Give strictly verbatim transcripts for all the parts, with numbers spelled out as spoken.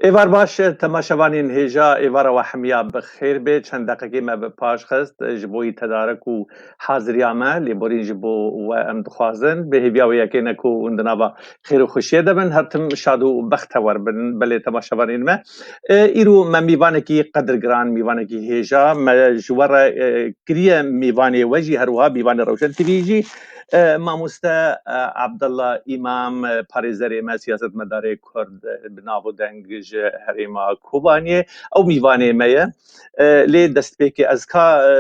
Êvar baş, temaşevanên hêja, êvara we hemiya bi xêr bê. Çend deqekê me bi paş xist ji bo yî tedarik û haziriya me, lêborîn ji bo we em dixwazin. Bi hêviya wê yekê ne ku hûn di nava xêr û xweşiyê de bin, her tim şad û bextewer bin. Belê temaşevanên me, e, îro me mîvanekî qedirgiran, mîvanekî hêja me ji we re, e, kiriye. Mîvanê we jî her wiha mîvanê Rewşen T V jî, e, mamoste, e, Abdullah Îmam, e, parêzerê me, siyasetmedarê Kurd, e, bi nav û deng ji herêma Kobaniyê. Ew mîvanê me ye. E, lê destpêkê ez ka, e,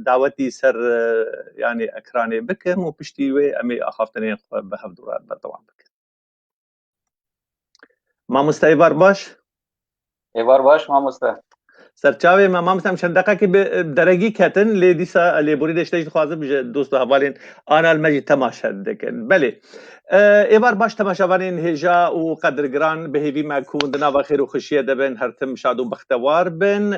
dawetî ser, e, yanî ekranê bikim û piştî wê em ê axaftinên xwe bi hevdû re berdewam bikin. Mamoste Êvar baş. Êvar baş, mamoste. Serçavê me, mamoste, em çend deqekî bi, e, deregî ketin, lê dîsa lêborî de ji te jî dixwazim ji dost û hevalên anal me jî temaşe dikin. Belê. E, êvar baş temaşevanên hêja û qedirgiran, bi hêvî me ku hûn di nava xêr û xweşiyê de bin, her tim şad û bextewar bin.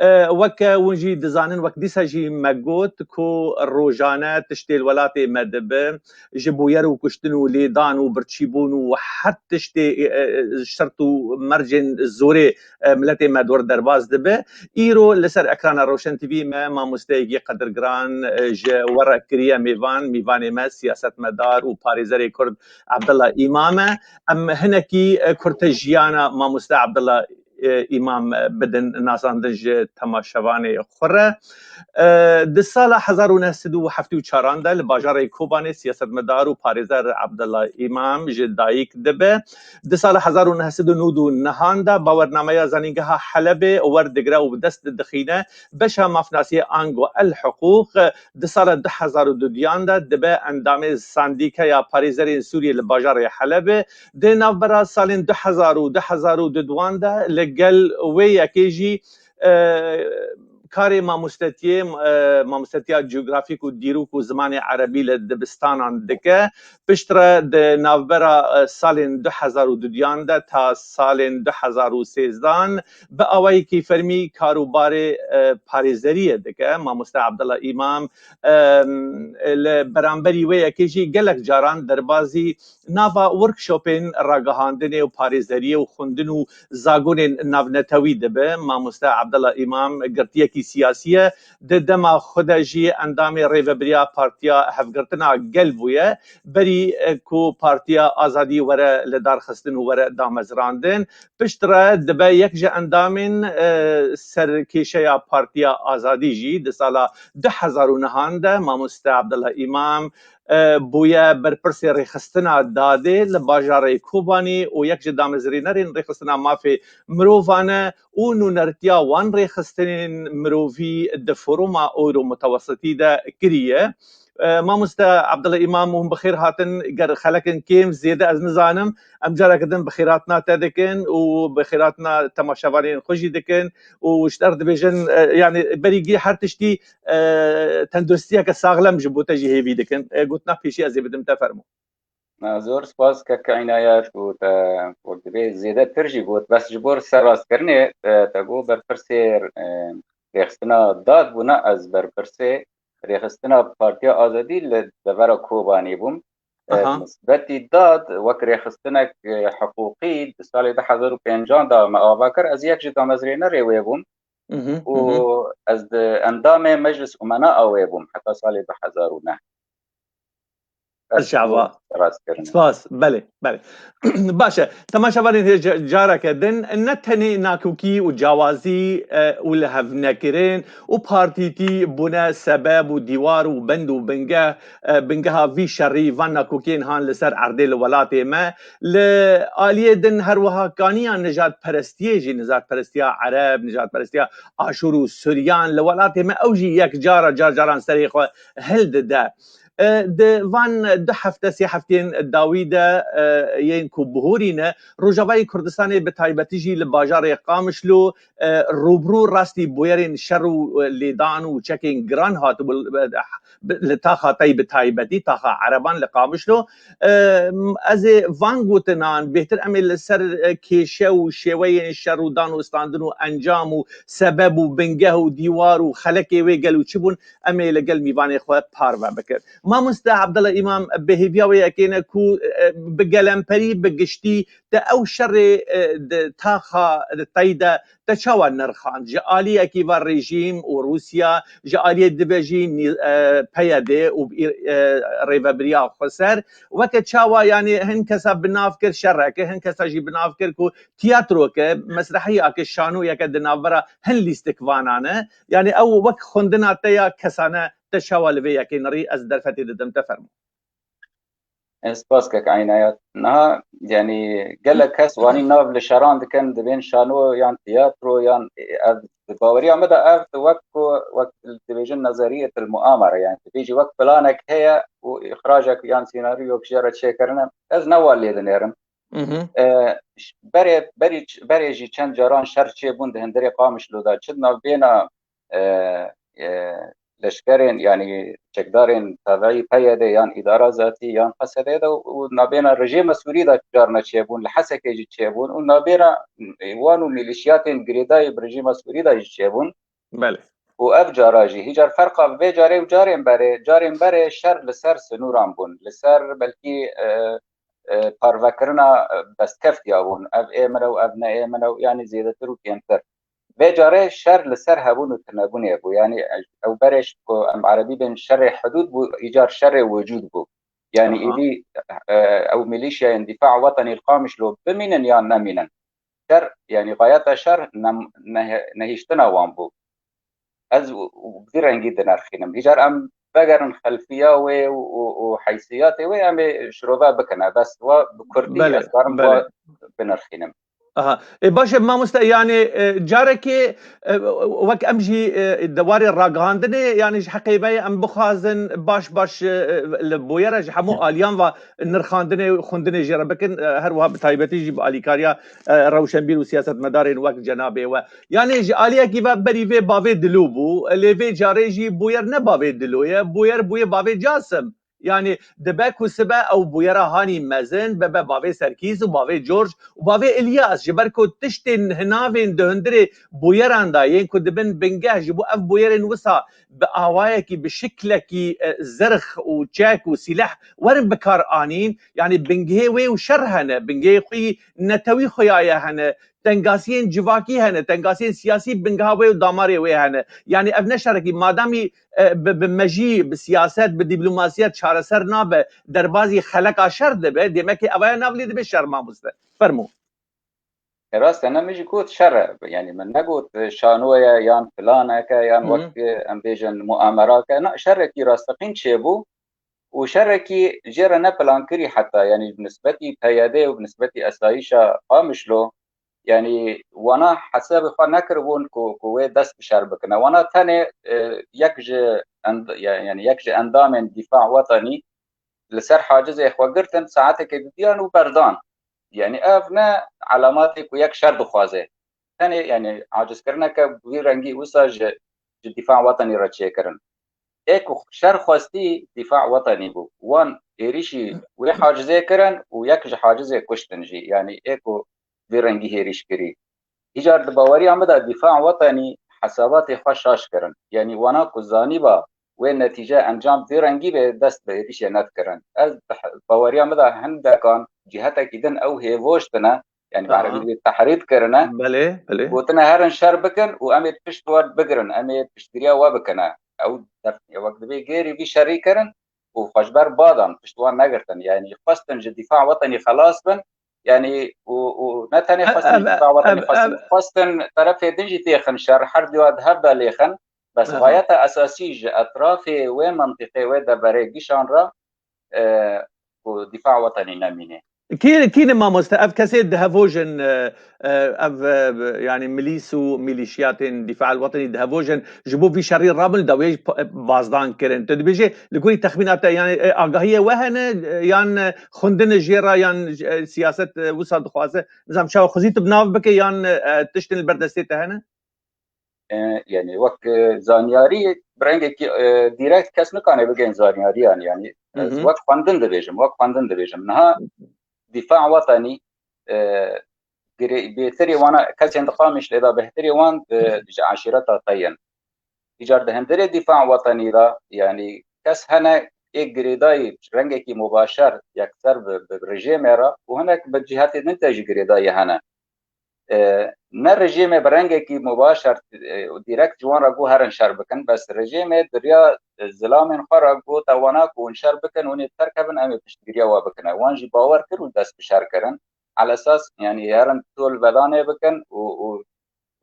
E, weke hûn jî dizanin, wek dîsa jî me got ku rojane tiştê li welatê me dibe, ji bûyer û kuştin û lêdan û birçîbûn û her tiştê, e, e, şert û mercên zorê, e, miletê me dor derbas dibe. Îro li ser ekrana Rewşen T V me mamosteyekî qedirgiran, e, ji we re kiriye mêvan, mîvanê me siyasetmedar û parêzerê Kurd Abdullah Îmam e. Em hinekî, e, kurte jiyana mamoste Abdullah, e, Îmam, e, bidin nasandin ji temaşevanê xwe re. E, di sala hezar û neh sed û heftê û çaran de li bajarê Kobanê siyasetmedar û parêzer Abdullah Îmam ji dayik dibe. Di sala hezar û neh sed û nod û nehan de bawernameya Zanîngeha Helebê werdigire û bi dest dixîne beşa mafnasiyê ango El Hiqûq. Di sala du hezar û duduyan de dibe endamê Sandîkeya Parêzerên Sûriyê li bajarê Helebê. Di navbera salên du hezar û du hezar û duduyan de li gel wê yekê jî, e, karê mamostetiyê, e, mamostetiya cografîk û dîrok û zimanê erebî li dibistanan dike. Piştre di navbera, e, salên du hezar û duduyan de ta salên du hezar û sêzdan bi awayekî fermî kar û barê, e, parêzeriyê dike. Mamoste Abdullah Îmam, e, li beramberî wê yekê jî gelek caran derbazî nava workshopên ragihandinê û parêzeriyê û xwendin û zagonên navnetewî dibe. Mamoste Abdullah Îmam girtiyekî siyasî ye. Di dema xwe de jî endamê Rêvebiriya Partiya Hevgirtina Gel bûye. Berî, e, ku Partiya Azadî were lidarxistin û were damezrandin, piştre dibe yek ji endamên, e, serkêşeya Partiya Azadî jî. Di sala du hezar û nehan de mamoste Abdullah Îmam, e, bûye berpirsê rêxistina dadê li bajarê Kobanî û yek ji damezrînerên rêxistina mafê mirovan e û nûnertiya wan rêxistinên mirovî di foruma Ewro Mutewesitî de kiriye. E, mamoste Abdullah Îmam, hûn bi xêr hatin. Ger xelekin kêm zêde ez nizanim, em careke din bi xêrhatina te dikin û bi xêrhatina temaşevanên xwe jî dikin û ji te re dibêjin, e, yanî berî gî her tiştî, e, tenduristiyeke saxlem ji bo te jî hêvî dikin. E, gotina pêşî ez ê bidim te, fermo. Na, zor spas kek Înayet û te wek divê zêdetir jî got. Bes ji bo serrastkirinê, e, te got berpirsê, e, rêxistina dad bûna, ez berpirsê rêxistina Partiya Azadî li devera Kobanê bûm. E, Aha. Nisbetî dad wek rêxistinek, e, hiqûqî di salê du hezar û pêncan de me ava kir. Ez yek ji damezrênerê wê bûm Mhm, û mhm. ez di endamê Meclis Umena a wê bûm heta salê du hezar û neh. Ez Çava. Rast kirin. Spas, belê, belê. Baş e, temaşevanên hêja, careke din, ne tenê nakokî û cawazî, e, û lihevnekirin û partîtî bûne sebeb û dîwar û bend û bingeh, e, bingeha vî şerî, van nakokiyên han li ser erdê li welatê me. Li aliyê din her wiha kaniya nijadperestiyê jî, nijadperestiya Ereb, nijadperestiya Aşûr û Suryan li welatê me, ew jî yek cara car caran serê xwe hildide. E, di van du hefte, sê hefteyên dawî de, e, yên ku bihorî ne, Rojavayê Kurdistanê bi taybetî jî li bajarê Qamişlo, e, rûbirû rastî bûyerên şer û, e, lêdan û çekên giran hatibû, e, li taxa tey bi taybetî, taxa Ereban li Qamişlo. E, ez ê van gotinan bêhtir em ê li ser, e, kêşe û şêweyên şer û dan û standin û encam û sebeb û bingeh û dîwar û xelekê wê gel û çi bûn, em ê li gel mîvanê xwe parve bikin. Mamoste Abdullah Îmam, bi hêviya wê yekê ne ku, e, bi gelemperî, bi giştî te ew şerê, e, di taxa, di tey de te çawa nirxand? Ji aliyekî ve rejîm û Rûsya, ji aliyê dibe jî nî-, e, P Y D û, e, rêvebiriya xweser, weke çawa, yanî hin kesa bi nav kir şereke, hin kesa jî bi nav kir ku tiyatroke, mesrehiyake, şanoyeke di navbera hin lîstikvanan e. Yanî ew wek xwendina te ya kesane te çawa li vê yekê nirî, ez derfetê didim, te fermo. Ez spas kek Eynayat. Niha, yanî, gelek kes wanî nav li şeran dikin, dibên şano yan tiyatro yan, e, ev di baweriya min de ev wek ku, wek dibêjin nezeriyetil muamere, yani dibêjî wek planek heye û îxracek yan sînaryok jê re çêkirine. Ez ne wa lê dinêrim. Mhm. E, ş-, berê, berî ç-, berê jî çend caran şer çêbûn di hundirê Qamişlo de, çi di navbêna, e, e, leşkerên, yanî çekdarên teveî P Y D yan îdara zatî yan P S D de û nabêna rejîma Sûrî de carna çêbûn, li Hesekê jî çêbûn û nabêna, e, wan û milîşiyatên girêdayî bi rejîma Sûrî de jî çêbûn. Belê. Û ev cara jî, hîcar ferqa vê carê û carên berê, carên berê şer li ser sinûran bûn, li ser belkî, e, e, parvekirina, e, destkeftiya bûn. Ev ê min e û ev ne ê min e û, yanî zêdetir û kêmtir. Vê carê şer li ser hebûn û tunebûnê bû. Yanî ew berê ş-, ku em erebî bên şerê hudûd bû, îcar şerê wicûd bû. Yanî Aha. êdî, e, ew milîşyayên Dîfa Wetenî li Qamişlo bimînin yan nemînin. Şer, yanî gayeta şer nem-, nehe-, nehiştina wan bû. Ez û, û bi vî rengî dinirxînim. Îcar em vegerin xelfiya wê û, û, û heysiyatê wê em ê şirove bikine. Bes wa bi kurtî Belê, ez karim belê. wa binirxînim. Aha. E, baş e, mamoste, yanî, e, carekê, e, wek em jî, e, di warê ragihandinê, yanî ji heqê me em bixwazin baş baş, e, li boyera ji hemû aliyan ve nirxandinê û xwendinê jê re bikin, e, her wiha bi taybetî jî bi alîkariya, e, rewşenbîr û siyasetmedarên wek cenabê we. Yanî ji aliyekî ve berî vê bavê Dilo bû, lê vê carê jî boyer ne bavê Dilo ye, boyer bûye bavê Casim. Yanî dibe ku sibe ew bûyera hanî mezin bibe bavê Serkîs û bavê Corc û bavê Îlyas, ji ber ku tiştên hinavên di hundirê bûyeran de yên ku dibin bingeh ji bo ev bûyerên wisa bi awayekî, bi şiklekî, e, zirx û çek û sîleh werin bikar anîn, yanî bingehê wê û şer hene, bingehê xwe yî netewî xuyaye hene, tengasiyên civakî hene, tengasiyên siyasî bingeha wê û damarê wê hene. Yanî ev ne şerekî, madamî, e, bi, bi mejî, bi siyaset, bi dîplomasiyet çareser nabe, derbazî xeleka şer dibe, demekê evaya nav lê dibe şer, mamoste. Fermo. E, rast e, ne min jî got şer e. Yanî min negot, e, şanoye yan planeke yan Hı hı. wek, e, em bêjin muamerake. Na, şerekî rasteqîn çêbû û şerekî jê re ne plankirî heta, yanî bi nisbetî P Y D û bi nisbetî esayîşa Qamişlo, yanî wana hesabê xwe nekiribûn ku, ku wê dest bi şer bikine. Wana tenê, e, yek ji end-, ya-, yanî yek ji endamên Dîfa Wetenî li ser hacizê xwe girtin, saetekê didiyan û berdan. Yanî ev ne elametê ku yek şer dixwaze. Tenê, yanî acizkirineke bi vî rengî wisa ji, ji Dîfa Wetenî re çêkirin. Ê ku şer xwestî Dîfa Wetenî bû. Wan êrîşî wê hacizê kirin û yek ji hacizê kuştin jî. Yanî ê ku vî rengî hêrîş kirî. Îcar di baweriya min de Dîfa Wetenî hesabatê xwe şaş kirin. Yanî wana ku zanîba wê netîce encam vî rengî bê, dest bi êrîşê nedikirin. Ez bi he-, baweriya min de hindekan cîhetekî din ew hêvoştine, yanî bi Aha. erebî dibê tehrîd kirine. Belê, belê. Gotine herin şer bikin û em ê pişt we bigirin, em ê piştgiriya we bikine. Ew def-, wek dibê gêrî vî şerî kirin û xwe ji ber badan, pişt wan negirtin. Yanî xwestin ji Dîfa Wetenî xelas bin, yanî û, û ne tenê xwestin Ev, ji Dîfa Wetenî ev, xwestin, ev. xwestin terefê din jî têxin şer, her diwa di hev de lêxin. Bes Aha. gayeta esasî ji etrafê wê mentiqê, wê deverê gişan re, e, ku Dîfa Wetenî nemîne. Kî, kî ne mamoste? Ev kesê dihevojin, e, e, ev, e, yanî milîs û milîşiyatên Dîfa el Wetenî dihevojin ji bo vî şerî rabin, da wê jî p-, bazdan kirin. Tu dibêjê li gorî texmîna te, yanî, e, agahiyê we hene, e, yan, e, xwendinê jê re, yan, e, siyaset, e, wisa dixwaze? Nizam çawa xwezî tu bi nav bike, yan, e, tiştên li ber destê te hene? E, yanî wek, e, zanyarî bi rengekî, e, direkt kes nikane bigên zanyariyan. Yanî ez Hı hı. wek xwendin dibêjim, wek xwendin dibêjim. Niha Dîfa Wetenî, e, girê-, bêhtirê wana kesên di Qamişlê de bêhtirê wan, e, ji eşîreta te yên. Îcar di hundirê Dîfa Wetenî de, yanî kes hene ê girêdayî rengekî mubaşer yekser bi, bi rejîmê re û hinek bi cihetê din de jî girêdayî hene. E, ne rejîmê bi rengekî mubaşer, e, direkt ji wan re got herin şer bikin, bes rejîmê di riya, e, zilamên xwe re gote wana ku hûn şer bikin, hûn ê bi ser kevin, em ê piştgiriya we bikin. Wan jî bawer kir û dest bi şer kirin. Elesas, yanî herin tol vedanê bikin û, û,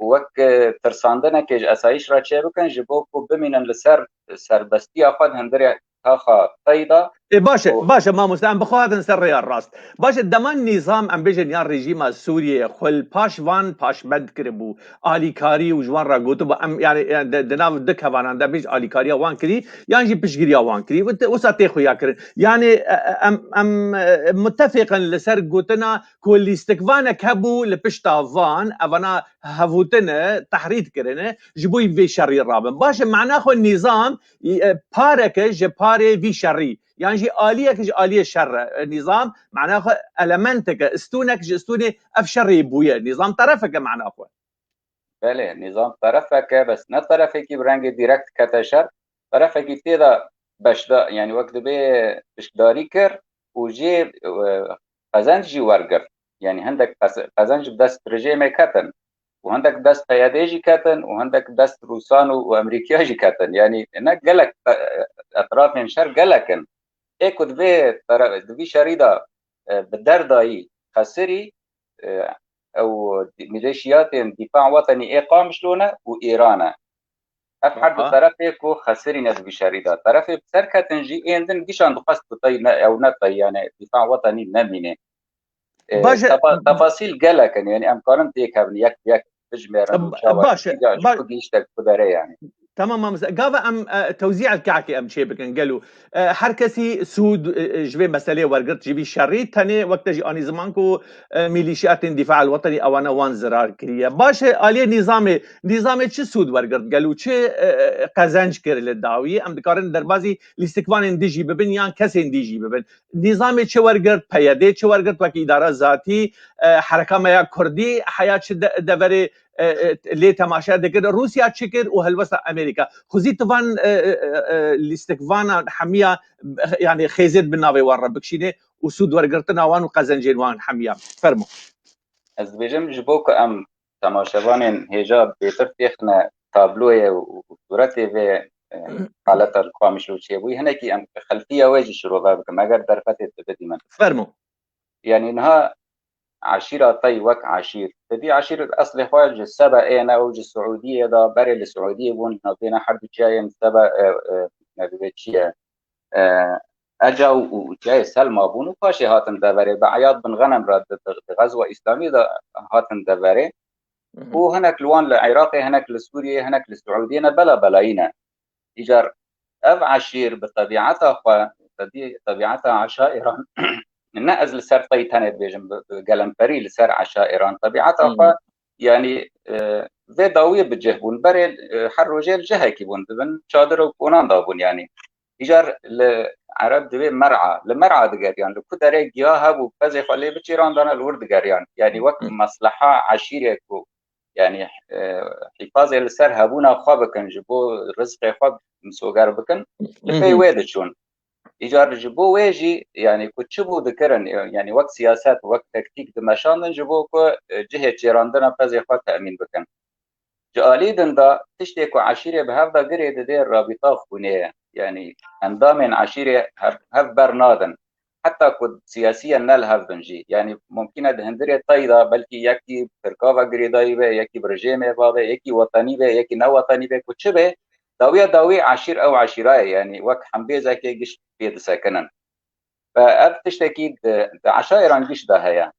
û wek, e, tirsandinekê ji esayîş re çêbikin, ji bo ku bimînin li ser serbestiya xwe di hundirê taxa tey de. Ê, baş e, û baş e, mamoste, em bi xwe hatin ser rêya rast. Baş e, dema nîzam, em bêjin, ya rejîma Sûriyeyê xwe li paş van paşbend kiribû, alîkarî û ji wan re gotibû, em, yani, yani, di, di nav du kevanan de bêj alîkariya wan kirî, yan jî piştgiriya wan kirî. Wisa tê xuya kirin. Yani, e, e, em, em, e, mutefîq in li ser gotina ku lîstikvanek hebû li pişta van, evana hevûtine, tehrît kirine, ji bo vê şerî rabin. Baş e, mana xwe nîzam, e, pareke ji parê vî şerî, yan jî aliyek ji aliyê şer e, nîzam, mana xwe elementeke, stûnek ji stûnê ev şerî bûye. Nîzam terefeke mana xwe. Belê, nîzam terefeke, bes ne terefekî bi rengê direkt kete şer, terefekî tê de beşda, yani wek dibê piştdarî kir û jê, e, qezenc jî wergirt. Yani hindek qez-, qezenc bi dest rejêmê ketin û hindek bi dest P Y D jî ketin û hindek bi dest Rûsan û, û Amerîkiya jî ketin. Yani ne gelek, e, etrafên şer gelek in. Ê ku di vê tera-, di vî şerî de, e, bi derdayî xesirî, e, ew mîleşiyatên Dîfa Wetenî ê Qamişlo ne û Îran e. Ev her du Aha. terefê ku xesirîne di vî şerî de. Terefê bi ser ketin jî ên din gişan dixwest ku tey ne, ew ne tey, yani Dîfa Wetenî nemîne. E, Baş e. tefa-, tefasîl gelek in, yani em karin têkevin yek bi yek bijmêrin û Ba-, çawa baş e, ya ji ba-, ku gihişte ku dere yani. Tamam, mamoste. Gava em, e, tewzîa kehkê em çê bikin, gelo. E, her kesî sûd, e, e, ji vê meselê wergirt, ji vî şerî, tenê wek te jî anî ziman ku, e, mîlîşiyatên Dîfa el Wetenî ewana wan zirar kiriye. Baş e, aliyê nîzamê, nîzamê çi sûd wergirt, gelo çi, e, e, qezenc kir li dawî? Em dikarin derbazî lîstikvanên dijî bibin yan kesên dijî bibin. Nîzamê çi wergirt, P Y D çi wergirt, wekî îdara zatî, e, hereka me ya Kurdî heya çi de-, deverê, e, e, lê temaşe dikir, Rûsya çi kir û helwesta Amerîka. Xwezî tu van, e, e, e, e, lîstikvana hemiya, yani xêzêt bi navê wan re bikişînê û sûd wergirtina wan û qezencên wan hemiya. Fermo. Ez dibêjim ji bo ku em temaşevanên hêja bêtir têxine tabloyê û, û sûretê vê, e, haleta li Qamişlo çêbûyî, hinekî em xelfiya wê jî şirove bikim, eger derfetê tu bidî min. Fermo. Yani niha eşîra tey wek eşîr. Te dî eşîr eslê xwe ji Seba ê ne û ji Siûdiyê de, berê li Siûdiyê bûn, navbêne her du çiyayên Seba, e, e, ne divê çi ye? E, Eca û, û çiyayê Selma bûn û paşê hatin deverê. Bi Eyad bin Xenem re di, di, di Xezwa Îslamî de hatin deverê. Hı hı. Û hinek li wan li Iraqê, hinek li Sûriyê, hinek li Siûdiyê ne bela belayî ne. Îcar ev eşîr bi tebîeta xwe, tebî-, tebîeta eşairan, ne ez li ser tey tenê dibêjim, bi, bi gelemperî li ser eşairan, tebîeta Hı. xwe, yanî, e, vê dawiyê bi cih bûn. Berê, e, her rojê li cihekî bûn, dibin çadir û konan da bûn, yanî. Îcar li Ereb divê mer'a, li mer'a digeriyan, li ku derê giya hebû, pezê xwe lê biçêrandana, li wir digeriyan. Yanî wek Hı. mesleha eşîrê ku, yanî, e, hîfazê li ser hebûna xwe bikin, ji bo rizqê xwe misoger bikin, li pey Hı hı. wê diçûn. Îcar ji bo wê jî, yanî ku çi bû dikirin, yanî wek siyaset, wek tektîk dimeşandin, ji bo ku, e, cihê çêrandina pezê xwe temîn bikin. Ji alî din de tiştê ku eşîrê bi hev de girê dide rabîta xwînê ye. Yanî endamên eşîrê hev, hev bernadin. Heta ku siyasiyen ne li hev bin jî. Yanî mumkîn e di hundirê tey de belkî yekî bi Tirka ve girêdayî be, yekî bi rejêmê ve be, yekî wetenî be, yekî newetenî be, ku çi be, dawiya dawî eşîr ew eşîra ye. Yanî wek hembêzekê giş pê disekinin. Ve ev tiştekî di, di eşairan giş de heye.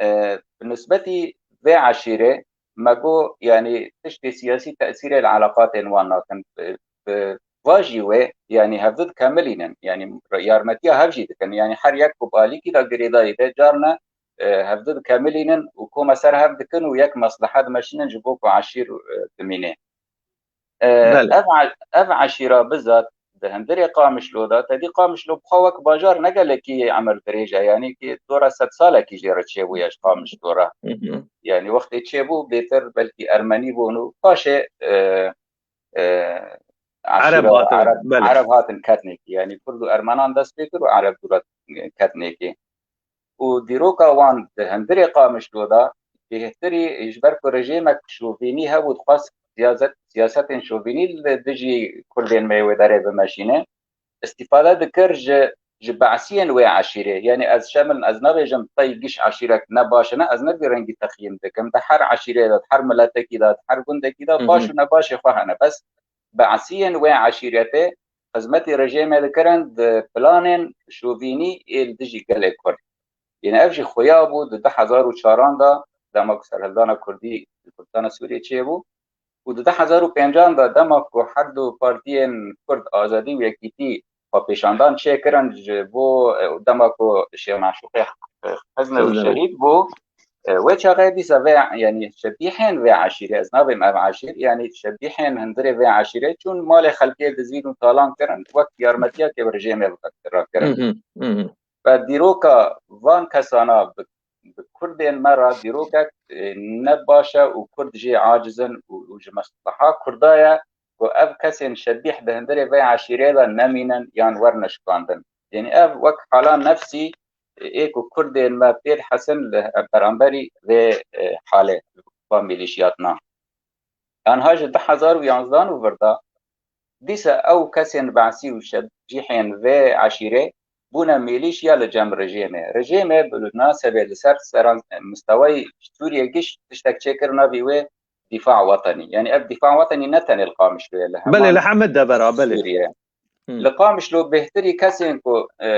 E, bi nisbetî vê eşîrê me got, yanî tiştê siyasî tesîrê li eleqatên wan nakin. Bi, bi vajî wê, yanî hevdu dikemilînin. Yanî yarmetiya hev jî dikin. Yanî her yek ku bi alîkî de girêdayî be, carna, e, hevdu dikemilînin û koma ser hev dikin û yek meslehe dimeşînin ji bo ku eşîr, e, bimîne. E, Belê. ev e-, ev eşîra bizat di hundirê Qamişlo de, te dî Qamişlo bi xwe wek bajar ne gelekî emir dirêj e, yanî ki dora sed salekî jê re çêbûye ji Qamişlo re. Hı hı. Yanî wextê çêbû bêtir belkî Ermenî bûn û paşê, e, e, Ereb hatin, Ereb, belê. Ereb hatin ketnekê. Yanî Kurd û Ermenan dest pê kir û Ereb dû re ketnekê. Û dîroka wan di hundirê Qamişlo de bêhtirî ji ber ku rejêmek şovînî hebû, dixwest siyaset, siyasetên şovînî li dijî Kurdên me yê wê derê bimeşîne. Îstîfade dikir ji, ji be'siyên wê eşîrê. Yanî ez şemil, ez nabêjim tey giş eşîrek ne baş e, ne, ez ne vî rengî texyîm dikim. Di her eşîrê de, di her miletekî de, di her gundekî de baş û nebaşê xwe hene. Bes be'siyên wê eşîretê xizmetê rejêmê dikirin di planên şovînî ê li dijî gelê Kurd. Yanî ev jî xuya bû di du hezar û çaran de, dema ku serhildana Kurdî li Kurdistana Sûriyê çêbû. Û di du hezar û pêncan de dema ku her du partiyên Kurd, Azadî û Yekîtî, xwepêşandan çêkirin ji bo, e, dema ku Şêx Meşûqê, e, xizne û şehîd bû, e, wê çaxê dîsa vê, yanî şebîhên vê eşîrê, ez nabêm ev eşîr, yanî şebîhên hundirê vê eşîrê çûn malê xelkê dizîn û talan kirin, wek yarmetiyekê bi rejêmê ve kirin. Ve dîroka van kesana bi, bi Kurdên me re dîrokek, e, ne baş e û Kurd jê aciz in û, û ji mesleha Kurda ye ku ev kesên şebîh di hundirê vê eşîrê de nemînin yan werin şikandin. Yanî ev wek hala nefsî, e, ê ku Kurdên me pê dihesin li beramberî vê, e, halê, van mîlîşiyatna. Yanha ji du hezar û yanzdeh û vir de dîsa ew kesên be'sî û şebîhên vê eşîrê bûne mîlîşya li cem rejêmê. Rejêmê bi nasebê li ser seran, mistewayî Sûriyê giş tiştek çêkir navî wê dîfa wetenî. Yanî ev dîfa wetenî ne tenê li Qamişloyê, li Belê, heman li heme devera, belê. Sûriyê. Li Qamişlo bêhtirî kesên ku, e,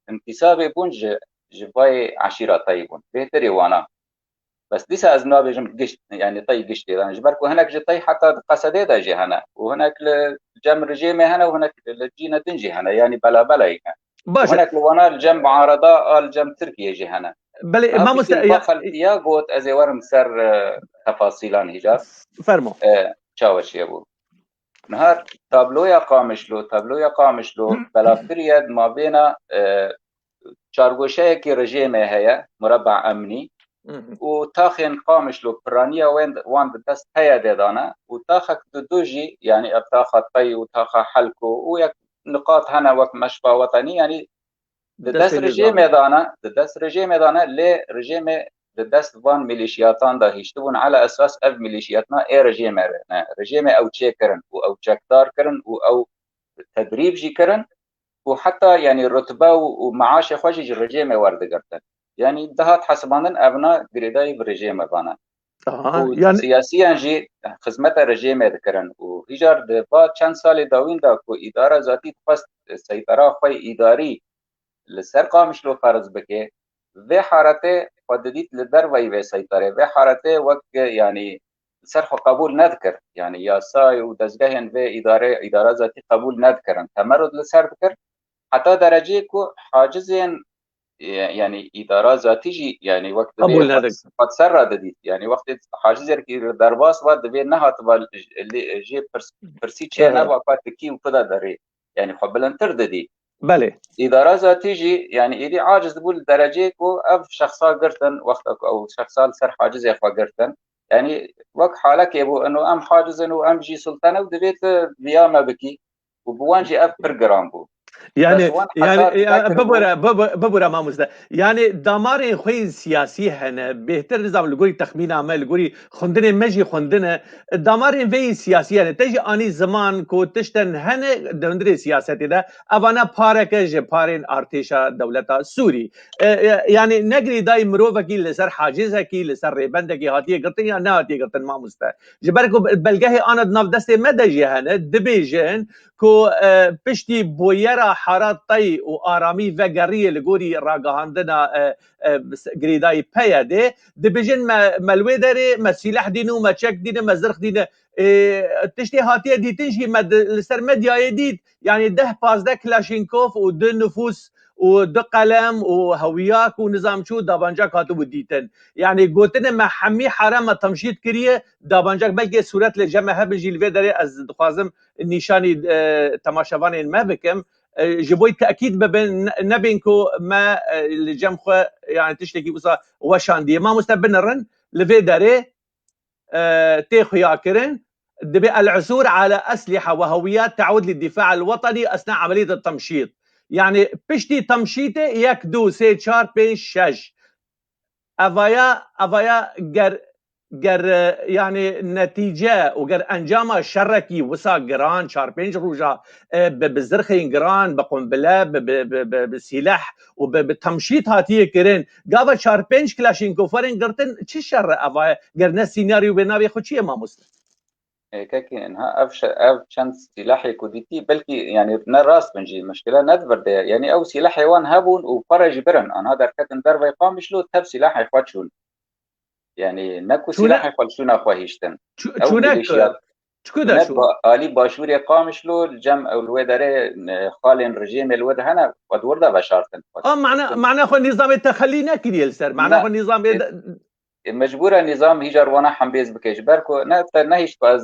întisabê bûn ji, ji vayê eşîra tey bûn. Bêhtirî wana. Bes dîsa ez nabêjim gişt, yanî tey giştê de. Ji ber ku hinek ji tey heta di Qesedê de jî hene. Û hinek li cem rejêmê hene û hinek li cîne din jî hene. Yanî bela belayî ne. Baş e. Hinek li wana li cem muareda a li cem Tirkiyê jî hene. Belê, mamoste, ya, xelkiya got ez ê werim ser, e, tefasîlan hîja. Fermo. E, çawa çêbû? Niha tabloya Qamişlo, tabloya Qamişlo belavkirî ye di mabêna, e, çargoşeyekî rejêmê heye, mureba emnî, û taxên Qamişlo piraniya wen, wan di dest P Y D'ê de ne û taxek di du jî, yanî ev taxa Tey û taxa Helko û yek niqat hene wek Meşfa Wetenî, yanî di dest rejêmê de ne, di dest rejêmê de ne, lê rejêmê di dest van mîlîşiyatan de hiştibûn, ala esas ev mîlîşiyatna ê rejêmê re ne. Rejêmê ew çêkirin û ew çekdar kirin û ew tedrîb jî kirin û heta, yanî, rutbe û, û meaşê xwe jî ji rejêmê werdigirtin. Yanî dihat hesibandin evna girêdayî bi rejêmê vane. Aha, û yanî siyasiyan jî xizmeta rejêmê dikirin û hîjar di va çend salê dawîn de ku îdara zatî dixwest seytera xwe îdarî li ser Qamişlo ferz bike, vê haretê xwe didît li derveyî vê seyterê. Vê haretê wek, yanî, li ser xwe qebûl nedikir. Yanî yasayê û dezgehên vê îdare, îdara zatî qebûl nedikirin. Temerud li ser dikir. Heta dereceyê ku hacizên, e, yanî îdara zatî jî, yanî wek divê xwe, xwe di ser re didît. Yanî wextê hacizekî li derbas va, divê nehatiba li, li, jê pirs-, pirsî çê neba ku tu kî û ku de derê. Yanî xwe bilindtir didî. Belê. Îdara zatî jî, yanî êdî aciz dibû li dereceyê ku ev şexsa girtin, wexta ku ew şexsa li ser hacizê xwe girtin. Yanî wek halekê bû, ino em haciz in û em jî sultan e û divê tu viya me bikî. Û bi wan jî ev pir giran bû. Yanî, bes wan yanî, heta ya, dikir bû. Bibûre, bibû-, bibûre mamoste. Yanî damarên xwe yên siyasî hene, bêhtir nizam li gorî texmîna me, li gorî xwendinê me jî xwendine. Damarên vê yên siyasî hene. Te jî anî ziman ku tiştin hene di hundirê siyasetê de, evana pareke ji parên artêşa dewleta Sûrî. E, e, yanî ne girêdayî mirovekî li ser hacizekî, li ser rêbendekî hatiye girtin ya nehatiye girtin mamoste. Ji ber ku belgehê ana di nav destê me de jî hene, dibêjin ku, e, piştî bûyera hara tey û aramî vegeriye li gorî ragihandina, e, e, girêdayî P Y D'ê, dibêjin me, me li wê derê, me sîleh dîne û me çek dîne, me zirx dîne. E, tiştê hatiye dîtin jî me di, li ser medyayê dît, yanî deh pazdeh Klaşînkov û du nifûs û du qelem û hewiyak û nizam çi û dabancak hatibû dîtin. Yanî gotine me hemî hare me temşît kiriye, dabancak belkê sûret li cem me hebin jî li vê derê ez dixwazim nîşanî, e, temaşevanên me bikim. E, ji bo tekîd bibin, ne-, nebên ku me, e, li cem xwe, yanî tiştekî wisa weşandiye. Mamoste binirin, li vê derê, e, tê xuyakirin. دبي العثور على أسلحة وهويات تعود للدفاع الوطني أثناء عملية التمشيط. يعني piştî temşîtê yek, du, sê, çar, pênc, şeş. Evaya, evaya ger, ger, e, yani netîce û ger encama şerekî wisa giran, çar pênc roja, e, bi, bi zirxên giran, bi qumbile, bi, bi, bi, bi, bi sîleh û bi, bi temşît hatiye kirin, gava çar pênc Klaşînkoferên girtin, çi şer e evaya? Ger ne sînaryo bê navê xwe çi ye mamoste? Ê, kekê, niha ev şe-, ev çend sîlehê ku dîtî, belkî, yani, ne rast bin jî, mişkile ne di vir de ye. Yani, ew sîlehê wan hebûn û xwe re jî birin. Anha derketin dervey Qamişlo, tev sîlehê xwe çûn. Yani, ne ku Çûne- sîlehê xwe li şûna xwe hiştin. Çû-, Ew çûne ku, milîşiyat. Çiku de Çûne çûn? ba-, alî başûrê Qamişlo, li cem ew li wê derê, e, xalên rejîmê li wir hene, xwe di wir de veşartin. Xwe A, mana, Xwe mana xwe nîzamê texelî nekiriye li ser. Mana Ne. xwe nîzamê E, de- e, mecbûr e nîzam hîcar wana hembêz bike. Ji ber ku ne, te nehişt ku ez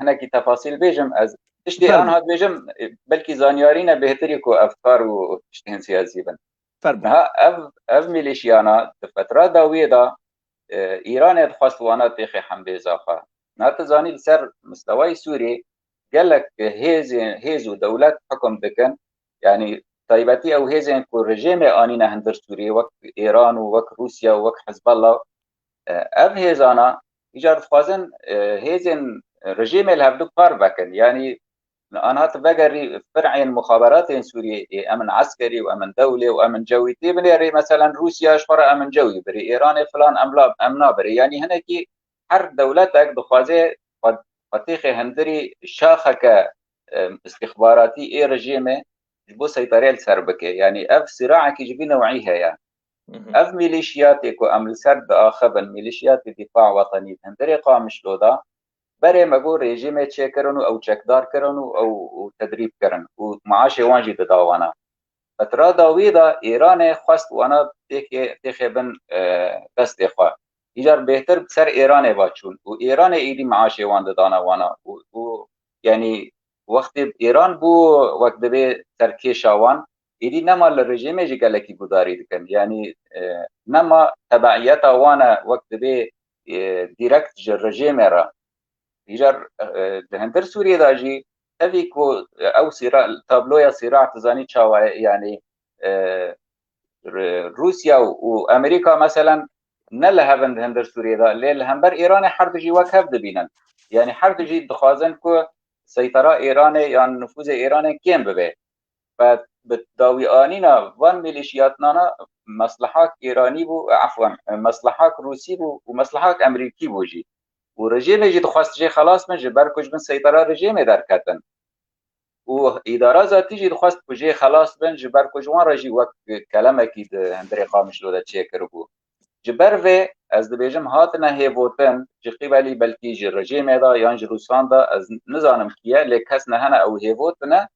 hinekî tefasîl bêjim, ez tiştê Fermo. anha dibêjim, e, belkî zanyarî ne bêhtirî ku ev kar û tiştên siyasî bin. Fermo. Niha ev, ev milîşiyana di fetra dawiyê de, e, Îranê dixwest wana têxê hembêza xwe. Niha tu zanî li ser mistewayê Sûriyê gelek hêzên, hêz û dewlet hukum dikin. Yani taybetî ew hêzên ku rejîmê anîne hundir Sûriyê, wek Îran û wek Rûsya û wek Hizbullah, e, ev hêzana îcar dixwazin, e, hêzên rejîmê li hevdu par vekin. Yani anha tu vegerî fir'ên muxaberatên Sûriyê, ê, em in eskerî û em in dewlê û em in cewî tê binêrî, meselen Rûsya ji xwe re em in cewî birî, Îranê filan em la, em nabirî. Yani hinekî her dewletek dixwaze xwe, xwe têxê hundirî şaxeke, em, îstîxbaratî ê rejîmê ji bo seyterê li ser bike. Yani ev siraekî ji vî newî heye. Hı hı. Ev milîşiyatê ku em li ser diaxivin, milîşiyatê Dîfa Wetenî di hundirê Qamişlo de, berê me got rejîmê çêkirin û ew çekdar kirin û ew, û tedrîb kirin û maaşê wan jî dida wana. Fetra dawî de Îranê xwest wana têkê, têxê bin, e, destê xwe. Îcar bêhtir bi ser Îranê ve çûn û Îranê êdî maaşê wan didana wana û, û, yanî wextê Îran bû wek dibê serkêşa wan, êdî nema li rejîmê jî gelekî gudarî dikin. Yanî, e, nema tebeiyeta wan e wek dibê, e, dîrekt ji rejîmê re. Îcar, e, di hundir Sûriyê de jî tevî ku ew sîra, tabloya sîra tu zanî çawa ye, yanî, e, Rû-, Rûsya û, û Amerîka meselen ne li hev in di hundir Sûriyê de, lê li hember Îranê her du jî wek hev dibînin. Yanî her du jî dixwazin ku seytera Îranê yan nifûzê Îranê kêm bibe. Ve bi dawîanîna van milîşiyatnana meslehak Îranî bû, efwen, meslehak Rûsî bû û meslehak Amerîkî bû jî. Û rejîmê jî dixwest jê xelas bin, ji ber ku ji bin seytera rejîmê derketin. Û îdara zatî jî dixwest ku jê xelas bin, ji ber ku ji wan re jî wek kelemekî di hundirê Qamişlo de çêkiribû. Ji ber vê ez dibêjim hatine hêvotin, ji qîbelî belkî ji rejîmê de yan ji Rûsan de, ez nizanim kî ye, lê kes nehene ew hêvotine,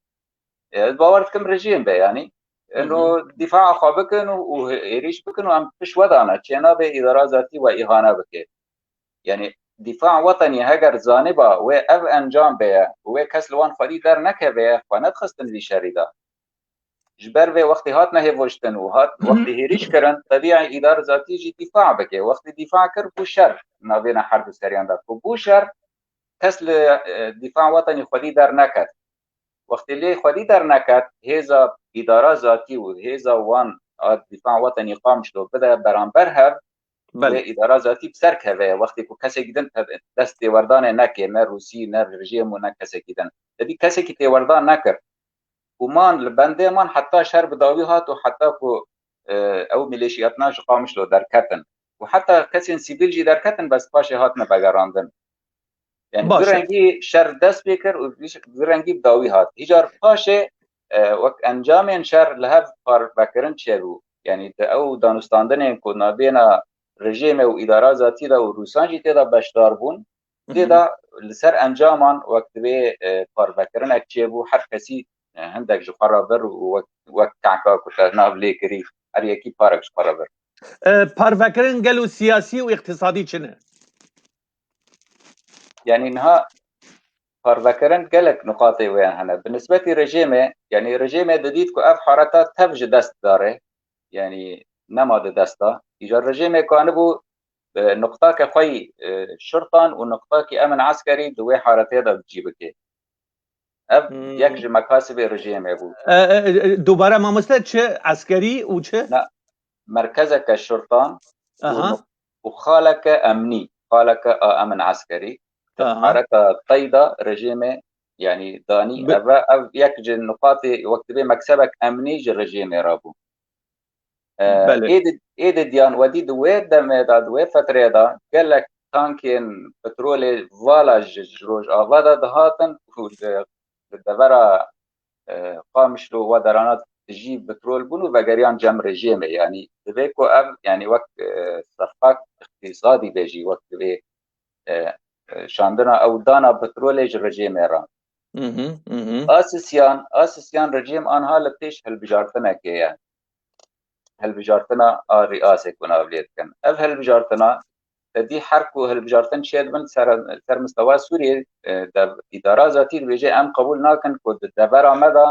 ez bawer dikim rejîm be, yanî. Hı hı. Ino dîfaa xwe bikin û, û êrîş bikin û em pişt we dane. Çênabe îdara zatî we îhane bike. Yanî dîfa wetenî heger zaniba wê ev encam beye û wê kes li wan xwedî dernekeve, xwe nedixistin vî şerî de. Ji ber vê wextê hatine hêvoştin û hat, Hı hı. wextê hêrîş kirin, tebî îdara zatî jî dîfa bike. Wextê dîfa kir, bû şer navêna her du seriyan de. Ku bû şer, kes li, e, dîfa wetenî xwedî derneket. Wextê lê xwedî derneket, hêza îdara zatî û hêza wan a dîfa wetenî Qamişlo bide beramber hev, Belê. wê îdara zatî bi ser keve ye. Wextê ku kesekî din te-, dest têwerdanê neke, ne Rûsî, ne rejîm û ne kesekî din. Tevî kesekî têwerdan nekir. Û man li bendê man heta şer bi dawî hat û heta ku, e, ew milîşiyatna ji Qamişlo derketin. Û heta kesên sivîl jî derketin, bes paşê hatine vegerandin. Yani Baş e. du rengî şer dest pê kir û vî ş-, du rengî bi dawî hat. Hîcar paşê, e, wek encamên şer li hev parvekirin çêbû. Yani di ew danûstandinên ku navbêna rejîmê û îdara zatî de û Rûsan jî tê de beşdar bûn, Hı hı. tê de li ser encaman wek divê, e, parvekirinek çêbû, her kesî, e, hindek ji xwe re bir û wek, wek kehka ku te nav lê kirî, her yekî parek ji xwe re bir. E, parvekirin gelo siyasî û îqtisadî çi ne? Yani niha parvekirin gelek nuqatê wê hene. Bi nisbetî rejîmê, yani rejîmê didît ku ev hareta tev ji dest dare, yani nema di dest de. Îcar rejîmê kanibû e, nuqtake xwe yî, e, şirtan û nuqtakî emn eskerî di wê haretê de cî bike. Ev Hmm. yek ji mekasibê rejêmê bû. E, e, e, dubare mamoste, çi eskerî û çi? Na, merkezeke şirtan û Aha. nuq-, û xaleke emnî, xaleke a emn eskerî. Aha. Hareka teyda rejêmê, yanî danî, Bi- ev, ev yek ji nuqatê wek dibê meksebek emnî ji rejêmê re bû. E, Belê. Ê di, ê di diyan wedî di wê demê de, di wê fetrê de gelek tankên petrolê vala ji, ji Rojava de dihatin û li, li devera, e, Qamişlo we derana dijî petrol bûn û vegeriyan cem rejêmê. Yanî divê ku ev, yanî wek, e, sefqak îqtîsadî be jî, wek divê, e, e, şandina ew dana petrolê ji rejêmê re. Mhm, mhm. A Sisyan, a Sisyan rejîm anha li pêş hilbijartinekê ye. Hilbijartina a Rîasê ku nav lê dikin. Ev hilbijartina, te dî her ku hilbijartin çêdibin ser, ser mistewa Sûriyê, e, de, îdara zatî dibêje, em qebûl nakin ku di devera me de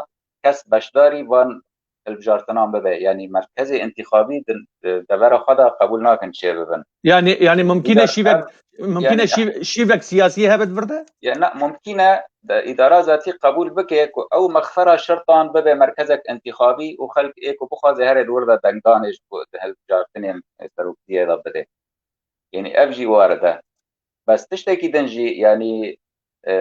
kes beşdarî van hilbijartinan bibe. Yanî merkezê întîxabî di, di devera xwe de qebûl nakin çêbibin. Yanî, yanî mumkîn e Îdar-, şîvek, ev, mumkîn e yanî şîv-, şîvek siyasî hebe di vir de? Ya ne, mumkîn e de îdara zatî qebûl bike ku ew mexfera şirtan bibe merkezek întîxabî û xelk ê ku bixwaze here li wir de dengdanê ji bo di hilbijartinên seroktiyê de bide. Yanî ev jî warid e. Bes tiştekî din jî, yanî, e,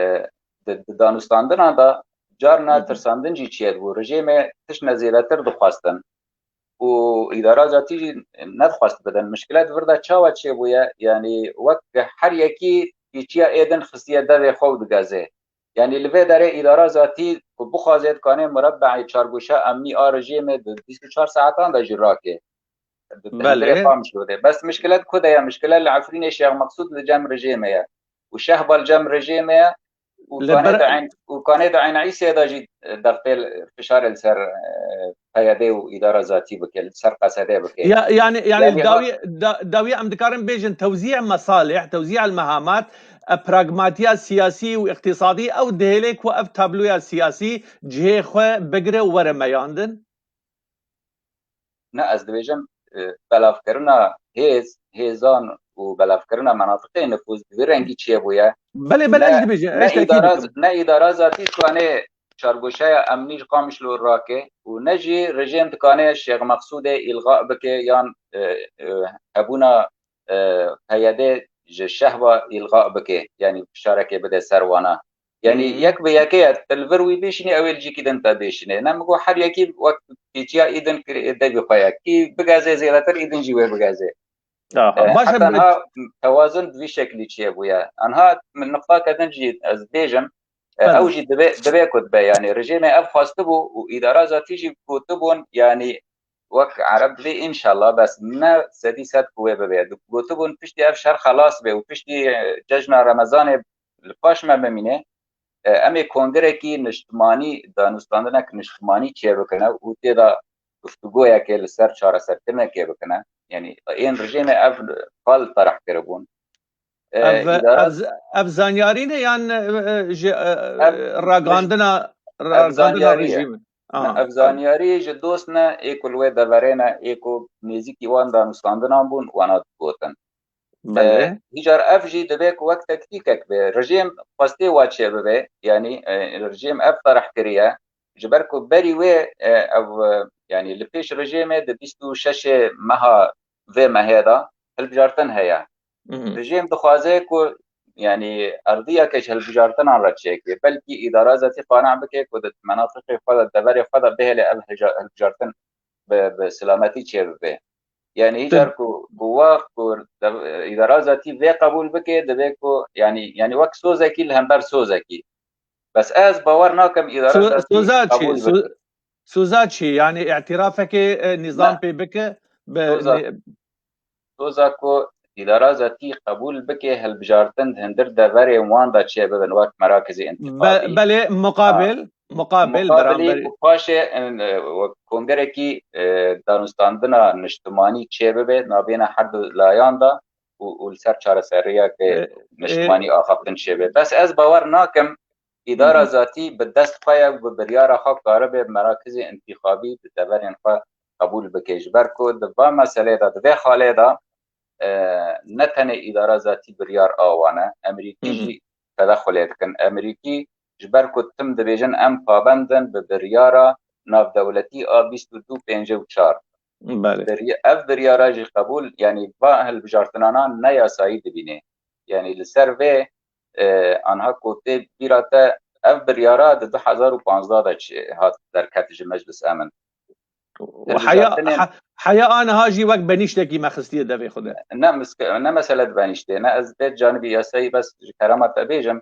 di, di danûstandinan de carna Hı hı. tirsandin jî çêdibû. Rejêmê tiştine zêdetir dixwestin û îdara zatî jî nedixwest bidin. Mişkile di vir de çawa çêbûye? Yanî wek her yekî pîçiya êdin xistiye devê xwe û digeze. Yanî li vê derê îdara zatî ku bixwaze dikane murebbeê çargoşa emnî a rejêmê di bîst û çar saetan de jî rake. Di Belê. Hundirê Qamişlo de. Bes mişkile di ku de ye? Mişkile li Efrînê Şêx Meqsûd li cem rejêmê ye. Û Şehba li cem rejêmê ye. Û Li kanê ber- de Eyn-, û kanê de Eyn Îsê de jî, e, dextê fişarê li ser, e, P Y D û îdara zatî bike, li ser Qesedê bike. Ya, yani, yani Yanî ha- dawiye, da-, dawiye em dikarin bêjin tewzî mesalih, tewzî el mehamat, e, pragmatiya siyasî û îqtîsadî ew dihêle ku ev tabloya siyasî cihê xwe bigire û were meyandin? Ne, ez dibêjim, e, belavkirina hêz, hêzan û belavkirina menatiqê nifûz bi vî rengî çêbûye. Belê, belê, Ne, ez dibêjim, ne ez tekîd îdara, dikim. Ne îdara zatî dikane çargoşeya emnî ji Qamişlo rake û ne jî rejîm dikane Şêx Meqsûdê îlga bike yan, e, e, hebûna, e, P Y D ji Şehba îlga bike, yanî fişarekê bide ser wana. Yanî Hmm. yek bi yekê ye, tu li vir wî bêşînî, ew ê li cîkî din te bêşîne. Ne min got her yekî wek pêçiya îdin kir-, devî xwe ye. Kî bigeze zêdetir, îdin jî wê bigeze. Aha, E, baş e, heta min niha tewazun bi vî şeklî çêbûye. Anha min nuqtake din jî ez bêjim, e, Tabii. ew jî divê, divê ku dibe. Yanî rejêmê ev xwestibû û îdara zatî jî gotibûn, yanî wek Ereb divê înşallah, bes ne sedî sed ku wê bibe. Gotibûn piştî ev şer xelas be û piştî, e, cejna Remezanê li paş me bimîne, e, em ê kongirekî niştimanî, danûstandinek niştimanî çêbikine û tê de guftûgoyekê li ser çareserkirinekê bikine. Yanî ên rejîmê ev qal tereh kiribûn. E, Ev, îdara ev z-, ev zanyarî ne yan, e, e, ji, e, Ev ragandina, niş-, ev ragandina zanyarî ye. rejîmê? Ne, Aha, ev tamam. zanyarî ji dost ne, ê ku li wê deverê ne, ê ku nêzîkî wan danûstandinan bûn, wana digotin. Belê. E, hîcar ev jî divê ku wek tektîkek be. Rejîm xwestê wa çêbibe, yanî, e, rejîm ev tereh kiriye. Ji ber ku berî wê, e, ev, e, yanî li pêş rejîmê di bîst û şeşê meha vê mehê de hilbijartin heye. Mhm. Rejîm dixwaze ku, yanî erdiyeke ji hilbijartinan re çêke. Belkî îdara zatî qane bike ku di menatiqê xwe de, deverê xwe de bihêle ev hija-, hilbijartin bi, bi silametî çêbibe. Yanî hîcar ku, ku wext ku dev-, îdara zatî vê qebûl bike, divê ku, yanî, yanî wek sozekî li hember sozekî. Bes ez bawer nakim îdara So-, zatî soza çi? qebûl bike. So-, soza çi? Yanî îtirafekê, e, nîzam Ne. pê bike, bi Soza, nî- soza ku îdara zatî qebûl bike, hilbijartin di hundir deverên wan de çêbibin, wek merakizê Be-, întîxabî. belê, muqabil, Ha. muqabil, Muqabilî beramberî. û paşê, e, wek kongerekî, e, danûstandina niştimanî çêbibe, nabêna her du layan de û, û li ser çareseriyeke E, e, niştimanî axaftin çêbe. Bes ez bawer nakim îdara Hı hı. zatî bi dest xwe ye û bi biryara xwe karibe merakizê întîxabî di deverên xwe qebûl bike. Ji ber ku di va meselê de, di vê xalê de, e, ne tenê îdara zatî biryar a wan e, Emerîkî Hı hı. jî tedexulê dikin. Emerîkî ji ber ku tim dibêjin em pabend in bi biryara navdewletî a bîst û du pêncî û çar. Belê. Birya-, ev biryara jî qebûl, yanî va hilbijartinana ne yasayî dibîne. Yanî li ser vê, e, anha ku tê bîra te ev biryara di du hezar û panzdeh de çi-, hat derket ji Meclis Emin. Û heya, Hilbijartinên he-, heya aniha jî wek benîştekî me xistiye devê xwe de. Ne miske-, ne mesele di benîştê, ne ez bê canibî yasayî bes ji kerema te bêjim.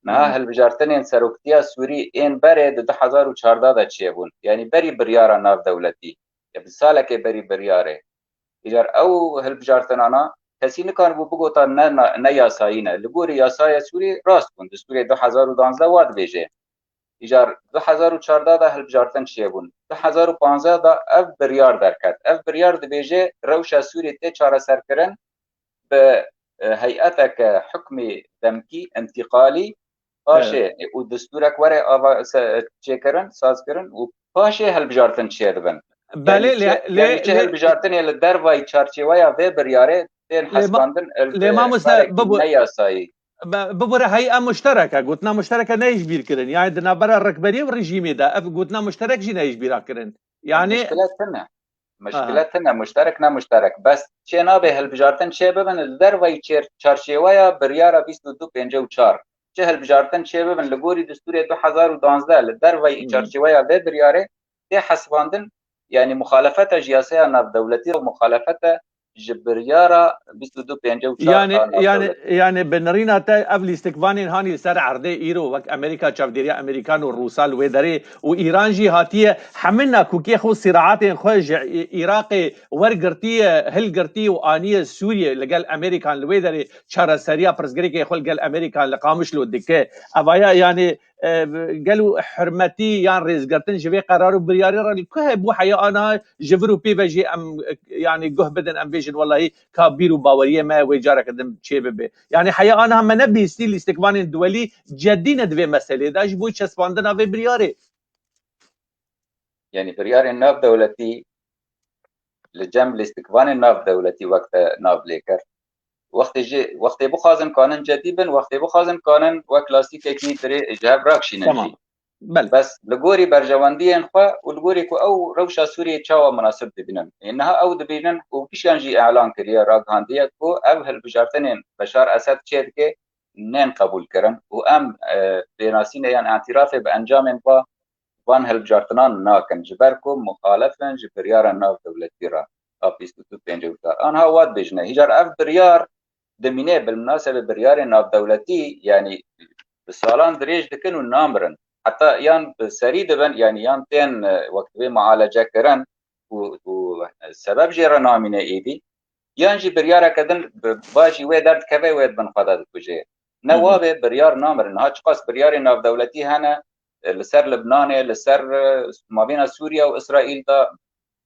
Niha Hı hı. hilbijartinên seroktiya Sûrî ên berê di du hezar û çardeh de çêbûn. Yanî berî biryara navdewletî. Ya bi salekê berî biryarê. Îcar ew hilbijartinana kesî nikanibû bigota ne, ne, ne yasayî ne. Li gorî yasaya Sûrî rast bûn. Destûrê du hezar û danzdeh wa dibêje. Îcar du hezar û çardeh de hilbijartin çêbûn. Du hezar û panzdeh de ev biryar derket. Ev biryar dibêje rewşa Sûrî tê çareserkirin bi, e, heyeteke hukmî demkî, intîqalî, paşê, Evet. e, û destûrek were ava se-, çêkirin, sazkirin û paşê hilbijartin çêdibin. Belê, Yanî lê, çi, lê, yanî çi lê, hilbijartinê li dervayî çarçêweya vê biryarê tên lê ma-, hesibandin, el-, lê e, mamoste, karekî bibu-, neyasayî. Be-, bibure hey'a muştereke, gotina muştereke neyê ji bîr kirin. Yani di navbera rikberiyê û rejîmê de ev gotina muşterek jî neyê ji bîra kirin. Yani Mişkile tune. Mişkile Aha. tune, muşterek ne muşterek. Bes çê nabe hilbijartin çê bibin li dervayî çêr-, çarşêweya biryara bîst û du pêncî û çar. Çi hilbijartin çê bibin li gorî destûrê du hezar û danzdeh li dervayî Hmm. çarşêweya vê biryarê tê hesibandin, yani muxalefete ji yasaya navdewletî û muxalefete ji biryara bîst û du pêncî û çar Yani, a yani, navdewletî. yani bi nirîna te ev lîstikvanên hanî li ser erdê îro wek Amerîka, çavdêriya Amerîkan û Rûsa li wê derê û Îran jî hatiye hemî nakokê xwe, sîraetên xwe ji Î-, Iraqê wergirtiye, hilgirtiye û aniye Sûriye li gel Amerîkan li wê derê çareseriya pirsgirêkê xwe li gel Amerîkan li Qamişlo dike. Evaya yani, e, gelo hurmetî yan rêzgirtin ji vê qerar û biryarê re li ku hebû heya ana ji vir û pê ve jî em, e, yani guh bidin, em bêjin wellahî ka bîr û baweriyê me wê careke din çê bibe. Yani heya ana me nebîstî lîstikvanên duwelî cedî ne di vê meselê de ji bo çespandina vê biryarê. Yani biryarên navdewletî li cem lîstikvanên navdewletî wek te nav lê kir. Wextê jî, wextê bixwazin kanin cedî bin, wextê bixwazin kanin wek lastîkekî dirê ji hev rakşînin Tamam. jî. Belê. Bes li gorî berjewendiyên xwe û li gorî ku ew rewşa Sûriyê çawa munasib dibînin. Ê, niha ew dibînin û pişiyan jî elan kiriye, ragihandiye ku ev hilbijartinên Beşar Esed çê dike nên qebûlkirin û em, e, pênasînê yan îtirafê bi encamên va van hilbijartinan nakin, ji ber ku muxalif in ji biryara navdewletî re a bîst û du pêncî û çar. Anha wa dibêjine. Hîcar ev biryar dimîne, bilminasebe biryarên navdewletî, yanî bi salan dirêj dikin û namirin. Heta yan bi serî dibin, yanî yan tên, e, wek divê mualece kirin û, û, e, sebeb jê re namîne êdî. Yan jî biryareke din bi, va jî wê derdikeve, wê di bin xwe de dikuje. Ne Hı hı. wa be biryar namirin. Ha çiqas biryarê navdewletî hene, e, li ser Libnanê, li ser, e, mabêna Sûriye û Îsraîl de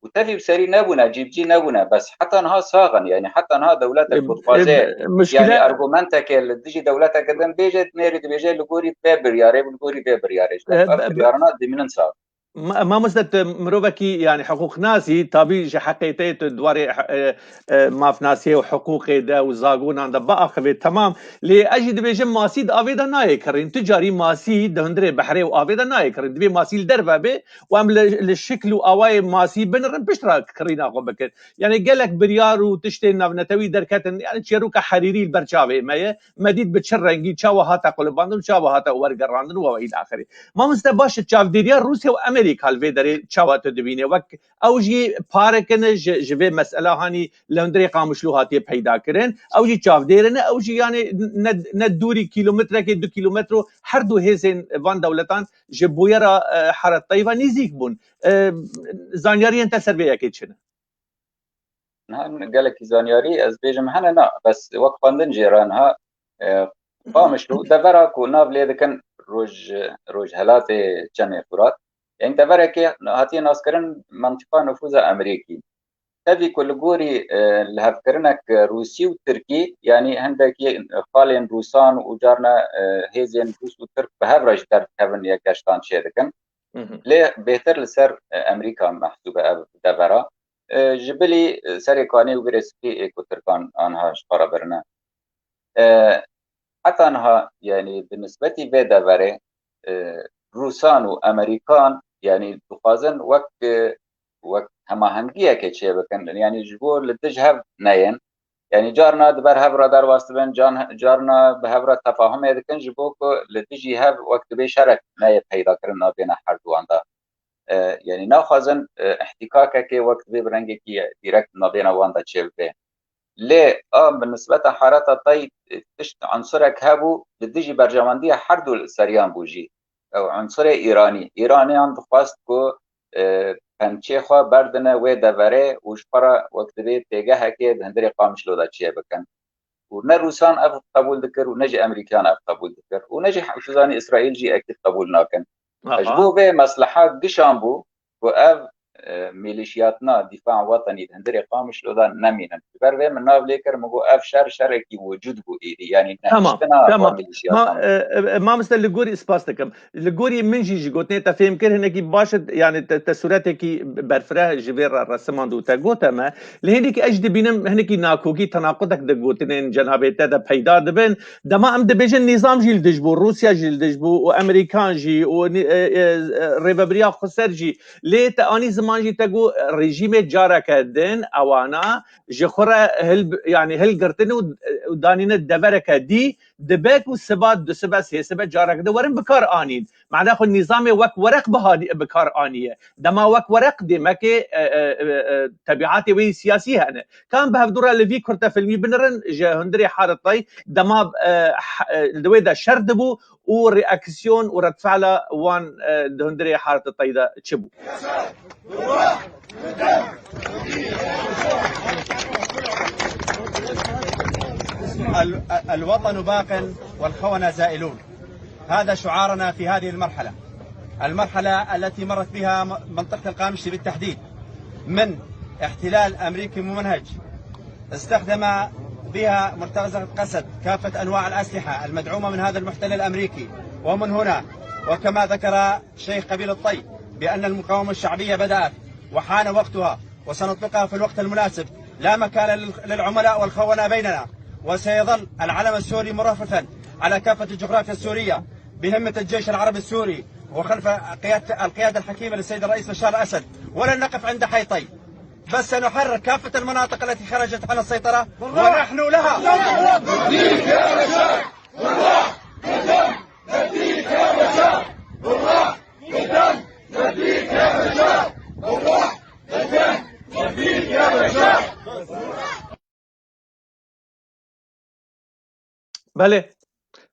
û tevî bi serî nebûne, cîbicî nebûne. Bes heta niha sax in, yanî heta niha dewletek E, ku dixwaze, e, muşkile yanî argumentekê li dijî dewleteke din bêje, nêrî dibêje li gorî vê biryarê, li gorî vê biryarê. Ji E, ber ev be-, be-, biryarana dimînin sax. Ma-, mamoste, tu mirovekî, yani hiqûqnasî, tabî ji heqê te tu di warê, e, e, mafnasiyê û hiqûqê de û zagonan de biaxivê, temam. Lê ez jî dibêjim, masî di avê de nayê kirîn. Tu carî masî di hundirê behrê û avê de nayê kirîn. Divê masî li derve bê û em li, li şikl û awayê masî binirin, pişt re kirîna xwe bikin. Yani gelek biryar û tiştên navnetewî derketin. Yani çêroka Herîrî li ber çavê me ye. Me dît bi çi rengî, çawa hate qulibandin, çawa hate wergerandin û îlâxirî. Mamoste, baş e, çavdêriya Rûsya û Amerîka li vê derê çawa tu dibîne? Wek ew jî parek in ji, ji vê mesela hanî li hundirê Qamişlo hatiye peyda kirin. Ew jî çavdêr in, ew jî yani ne, ne dûrî kîlometrekê, du kîlometro her du hêzên van dewletan ji bûyera, e, Heret Teyva nêzîk bûn. E, zanyariyên te ser vê yekê çi ne? Niha gelekî zanyarî ez bêjim hene na, bes wek xwendin jê re niha, e, Qamişlo devera ku nav lê dikin roj, rojhelatê Çemê Furat. Yanî deverekê hatiye naskirin mentiqa nufûza Amerîkî. Tevî ku li gorî, e, lihevkirinek Rûsî û Tirkî, yanî hindekî xalên Rûsan û carna, e, hêzên Rûs û Tirk bi hev re jî derdikevin, yek geştan çêdikin. Hı hı. Lê bêhtir li ser, e, Amerîka mehsûb e ev devera. e, ji bilî, e, serê kanê û girê spî ê ku Tirkan anha ji xwe re birine. E, heta niha, yanî bi nisbetî vê deverê, e, Rûsan û Amerîkan, yanî dixwazin wek, e, wek hemahengiyekê çêbikin. Yanî ji bo li dij hev neyên. Yanî carna di ber hev re derbas dibin, can-, carna bi hev re tefahumê dikin, ji bo ku li dijî hev wek dibê şerek neyê peydakirin nabêna herduwan de. E, yanî naxwazin, e, îhtîkakekê wek dibê bi rengekî direkt nabêna wan de çêbibe. Lê a bi nisbeta hareta tayî, e, tişt unsurek hebû, li dijî berjewendiya her du seriyan bû jî. Ew unsurê Îranî. Îraniyan dixwest ku, e, pençê xwe berdine wê deverê û ji xwe re wek dibê têgehekê di hundirê Qamişlo de çêbikin. Û ne Rûsan ev qebûl dikir û ne jî Amerîkan ev qebûl dikir û ne jî, tu zanî, Îsraîl jî ekîd qebûl nakin. Ji Aha. bo vê mesleha gişan bû ku ev, e, mîlîşiyatna Dîfa Wetenî di hundirê Qamişlo de nemînin. Ji ber vê min nav lê kir, min got ev şer şerekî wicûd bû êdî. Yanî Tamam, nehiştina tamam. mîlîşiyatna. Ma-, e, e, e, mamoste, li gorî spas dikim. Li gorî min jî ji gotinê te fêm kir, hinekî baş e, yanî te, te sûretekî berfireh ji vê re resimand û te gote me. Li hêdî ki ez dibînim hinekî nakokî, tenaqudek di gotinên cenabê te de peyda dibin. Dema em dibêjin nîzam jî li dij bû, Rûsya jî li dij bû û Amerîkan jî û nî-, e, e, e, rêvebiriya xweser jî. Lê te anî ziman jî te got rejîmê careke din ewana ji xwe re hil-, yanî hilgirtin û, û danîne devereke dî, dibe ku siba, du sibe, sê sibe careke din werin bi kar anîn. Mane xwe nîzamê wek wereq bihanî-, bi kar aniye. Dema wek wereq dêmekê, e, e, e, e, tebiatê wê siyasî hene. Kan bi hevdû re li vî kurtefilmî binirin ji hundirê Haritay dema, e, h-, e, li wê de şer dibû û reaksiyon û redfe'la wan, e, di hundirê Haritay de çi bû? ال-، الوطن باق والخونة زائلون. هذا شعارنا في هذه المرحلة، المرحلة التي مرت بها م-، منطقة القامشلي بالتحديد من احتلال أمريكي ممنهج استخدم بها مرتزقة قسد كافة أنواع الأسلحة المدعومة من هذا المحتل الأمريكي. ومن هنا، وكما ذكر شيخ قبيلة طي، بأن المقاومة الشعبية بدأت وحان وقتها، وسنطلقها في الوقت المناسب. لا مكان لل-، للعملاء والخونة بيننا، وسيظل العلم السوري مرفرفا على كافة الجغرافيا السورية بهمة الجيش العربي السوري وخلف قيادة، القيادة الحكيمة للسيد الرئيس بشار الأسد، ولن نقف عند حيطي، بل سنحرر كافة المناطق التي خرجت عن السيطرة ونحن لها. Belê.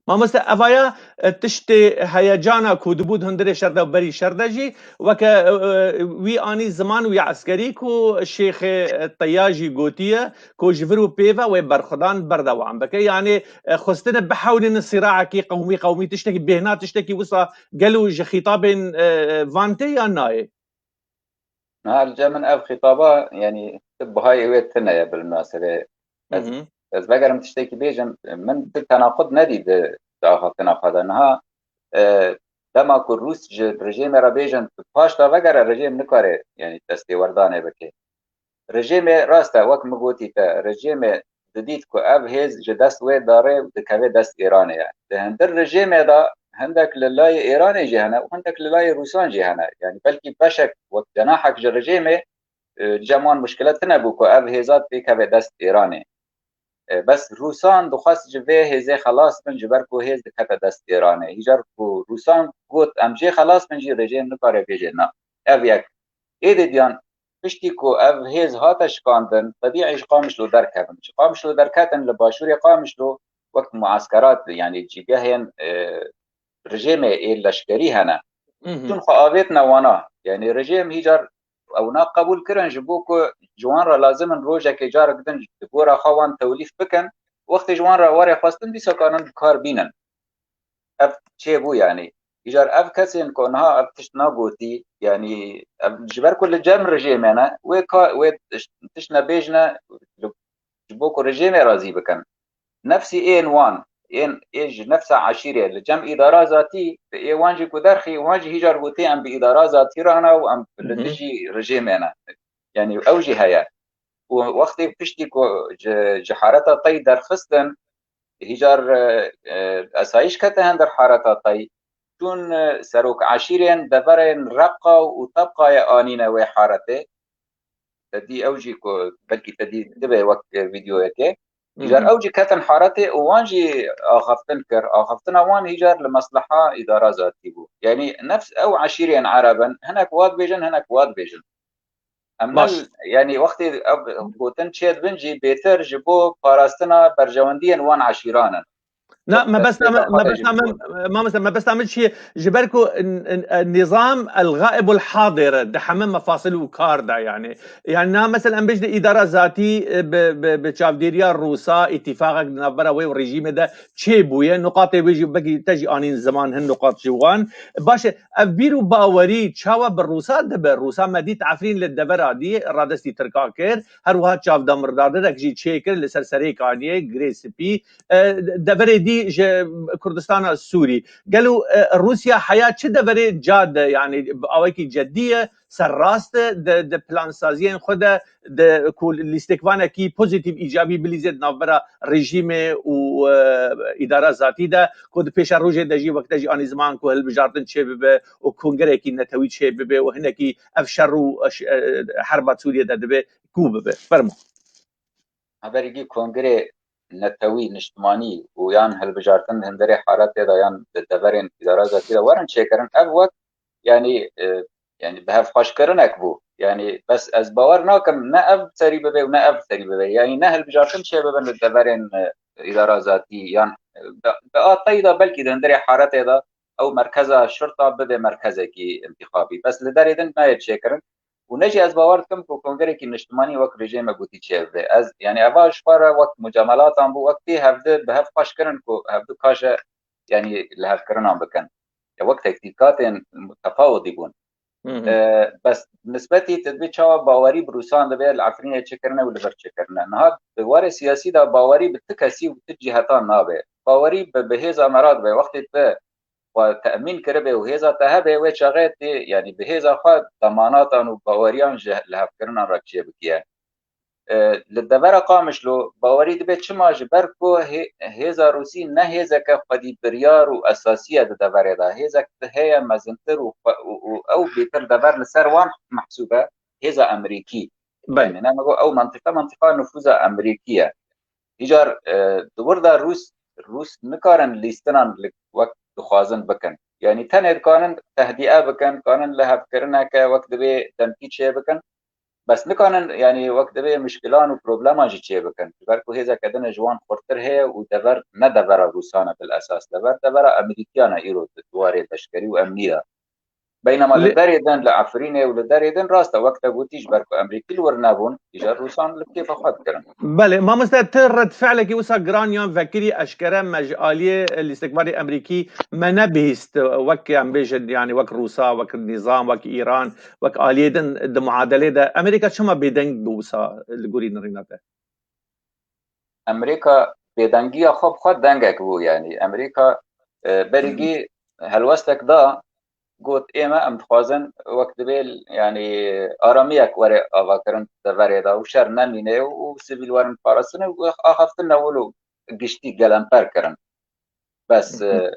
Mamoste, evaya, e, tiştê heyecana ku dibû di hundirê şer de û berî şer de jî, weke, e, e, wî anî ziman wî eskerî ku Şêxê, e, Teya jî gotiye ku ji vir û pê ve wê berxwedan berdewam bike. Yanî, e, xwestine bihewlînin sîraekî qewmî qewmî, tiştekî bêhna, tiştekî wisa gelo ji xîtabên, e, e, van tê ya nayê? Niha li cem min ev xîtaba, yanî, tu bihayê wê tune ye, bil minasebê. Ez, Hı hı. ez vegerim tiştekî bêjim, min tu tenaqud nedî di, di axaftina xwe de. Niha, e, dema ku Rûs ji rejîmê re bêjin, tu paş de vegere, rejîm nikare, yanî, destêwerdanê bike. Rejîmê, rast e, wek min gotî te, rejîmê didît ku ev hêz ji dest wê darê û dikeve dest Îranê ye. Di hundir rejîmê de hindek li layê Îranê jî hene û hindek li layê Rûsan jî hene. Yanî belkî beşek wek cenahek ji rejîmê, e, cem wan muşkile tune bû ku ev hêza têkeve dest Îranê. E, bes Rûsan dixwest ji vê hêzê xelas bin, ji ber ku hêz dikete dest Îranê. Îcar ku Rûsan got, em jê xelas bin jî, rejîm nikare bêje na. Ev yek. Êdî diyan, piştî ku ev hêz hate şikandin, tebîî ji Qamişlo derkevin. Ji Qamişlo derketin, li başûrê Qamişlo wek mueskerat, yanî cîgehên, e, rejîmê ê leşkerî hene. Hı hı. Çûn xwe avêtine wana. Yanî rejîm hîcar ewna qebûl kirin, ji bo ku ji wan re lazim in rojekê carek din di gora xwe wan tewlîf bikin. Wextê ji wan re were xwestin, dîsa kanin bi kar bînin. Ev çêbû, yanî. Îcar ev kesên ku niha ev tişt nagotî, yanî ev ji ber ku li cem rejîmê ne, wê ka-, wê tişt, tişt nebêjne, li, ji bo ku rejîmê razî bikin. Nefsî ên wan, ên, ê ji nefsa eşîrê li cem îdara zatî, ê wan jî ku derxî, wan jî hîcar gotê em bi îdara zatî re ne û em li Hı hı. dijî rejîmê ne. Yanî ew jî heye. Û wextê piştî ku ji, ji hareta tey derxistin, hîcar, e, e, esayîş kete hender hareta tey. Çûn, e, serok eşîrên deverên Reqa û Tebqayê anîne wê haretê. Te dî ew jî ku belkî te dî dibe wek, e, vîdeoyekê. Hîcar ew jî ketin haretê û wan jî axaftin kir. Axaftina wan hîcar li mesleha îdara zatî bû. Yanî nefs ew eşîrên Ereb in, hinek wa dibêjin, hinek wa dibêjin. Em ne, yanî wextê ev gotin çêdibin jî bêtir ji bo parastina berjewendiyên wan eşîran in. Na, mebesta min, mebesta min, mamoste, mebesta min çi ye? Ji ber ku n-, n-, e, nizam el-gaibul hadir e, di heme mefasil û kar de, yanî. Yanî na, mesela em bêjin îdara zatî, e, bi, bi, bi çavdêriya Rûsa, îtîfaqek di navbera wê û rejîmê de çêbûye. Nuqatê wê jî belkî te jî anîn ziman, hin nuqat ji wan. Baş e, ev bîr û bawerî çawa bi Rûsa dibe? Rûsa me dît Efrîn li devera dî radestî Tirka kir. Her wiha çavdamirdadek jî çêkir li ser Serêkaniyê, Girê Spî, e, deverê dî ji Kurdistana Sûrî. Gelo, e, Rûsya heya çi deverê ca de, yanî bi awekî cedî ye, serrast e, di, di plansaziyên xwe de, di ku lîstikvanekî pozîtîf, îcabî bilîze di navbera rejîmê û, e, îdara zatî de, ku di pêşerojê de jî wekte jî anî ziman ku hilbijartin çêbibe û kongerekî netewî çêbibe û hinekî ev şer û, e, ş-, e, herba Sûriyê de dibe ku bibe. Fermo. Heberî kongirê netewî, niştimanî û yan hilbijartin li hundirê haretê de yan di deverên îdara zatî de werin çêkirin, ev wek, yanî, e, yanî bi hevxweşkirinek bû. Yanî bes ez bawer nakim ne ev serî bibe û ne ev serî bibe. Yanî ne hilbijartin çêbibin li deverên, e, îdara zatî yan, e, bi, bi a tey de belkî di hundirê haretê de ew merkeza şurta bibe merkezekî intixabî. Bes li derê din nayê çêkirin. Û ne jî ez bawer dikim ku kongerekî niştimanî wek rejê me gotî çêbibe. Ez, yanî eva ji xwe re wek mucamelatan bû, wek tê hevdi bi hev xweş kirin ku hevdu kaşe, yanî lihevkirinan bikin. Ya wek tektîkatên tefawudî bûn. Hı hı. E, bes nisbetî tu dibê çawa bawerî bi Rûsan dibe li Efrînê çi kirine û li vir çi kirine. Niha di warê siyasî de bawerî bi ti kesî û ti cîhetan nabe. Bawerî bi, bi hêza me re dibe. Wextê tu xwe temîn kiribe û hêza te hebe, wê çaxê tê, yanî bi hêza xwe demanatan û baweriyan ji lihevkirinan re çêbikiye. E, li devera Qamişlo bawerî dibe, çima? Ji ber ku hê-, hêza Rûsî ne hêzeke xwedî biryar û esasî ye di deverê de. Hêzek heye mezintir û xwe-, û, û ew bêtir dever li ser wan mehsûb e, hêza Emerîkî. Belê. Yanî ne, me got ew mentiqa, mentiqa nifûza Emerîkî ye. Îcar, e, di wir de Rûs, Rûs nikarin lîstinan li wek dixwazin bikin. Yanî tenê dikanin tehdîe bikin, kanin lihevkirineke wek divê demkî çê bikin. Bes nikanin, yanî wek divê mişkilan û probleman jî çê bikin. Ji ber ku hêzeke din ji wan xurtir heye û dever ne devera Rûsan e bil esas. Dever, devera Emerîkiyan e îro di warê leşkerî û emnî de. Beynema li Lê- derê din, li Efrînê û li derê din rast e, wek te gotî, ji ber ku Emerîkî li wir nebûn, îcar Rûsan li kêfa xwe dikirin. Belê, mamoste, ti redfe'lekî wisa giran yan vekirî eşkere me ji aliyê lîstikvanê Emerîkî me nebihîst, wek em bêjin, yanî wek Rûsa, wek nîzam, wek Îran, wek aliyê din di muadelê de. Amerîka çima bêdeng bû wisa li gorî nirîna te? Amerîka bêdengiya xwe bi xwe dengek bû, yanî Amerîka, e, berî Hı hı. gî helwestek da, got, ême em dixwazin wek divê, yanî aramiyek were avakirin deverê de û şer nemîne û sivîl werin parastin û axaftin newil û giştî gelemper kirin. Bes, Hı hı.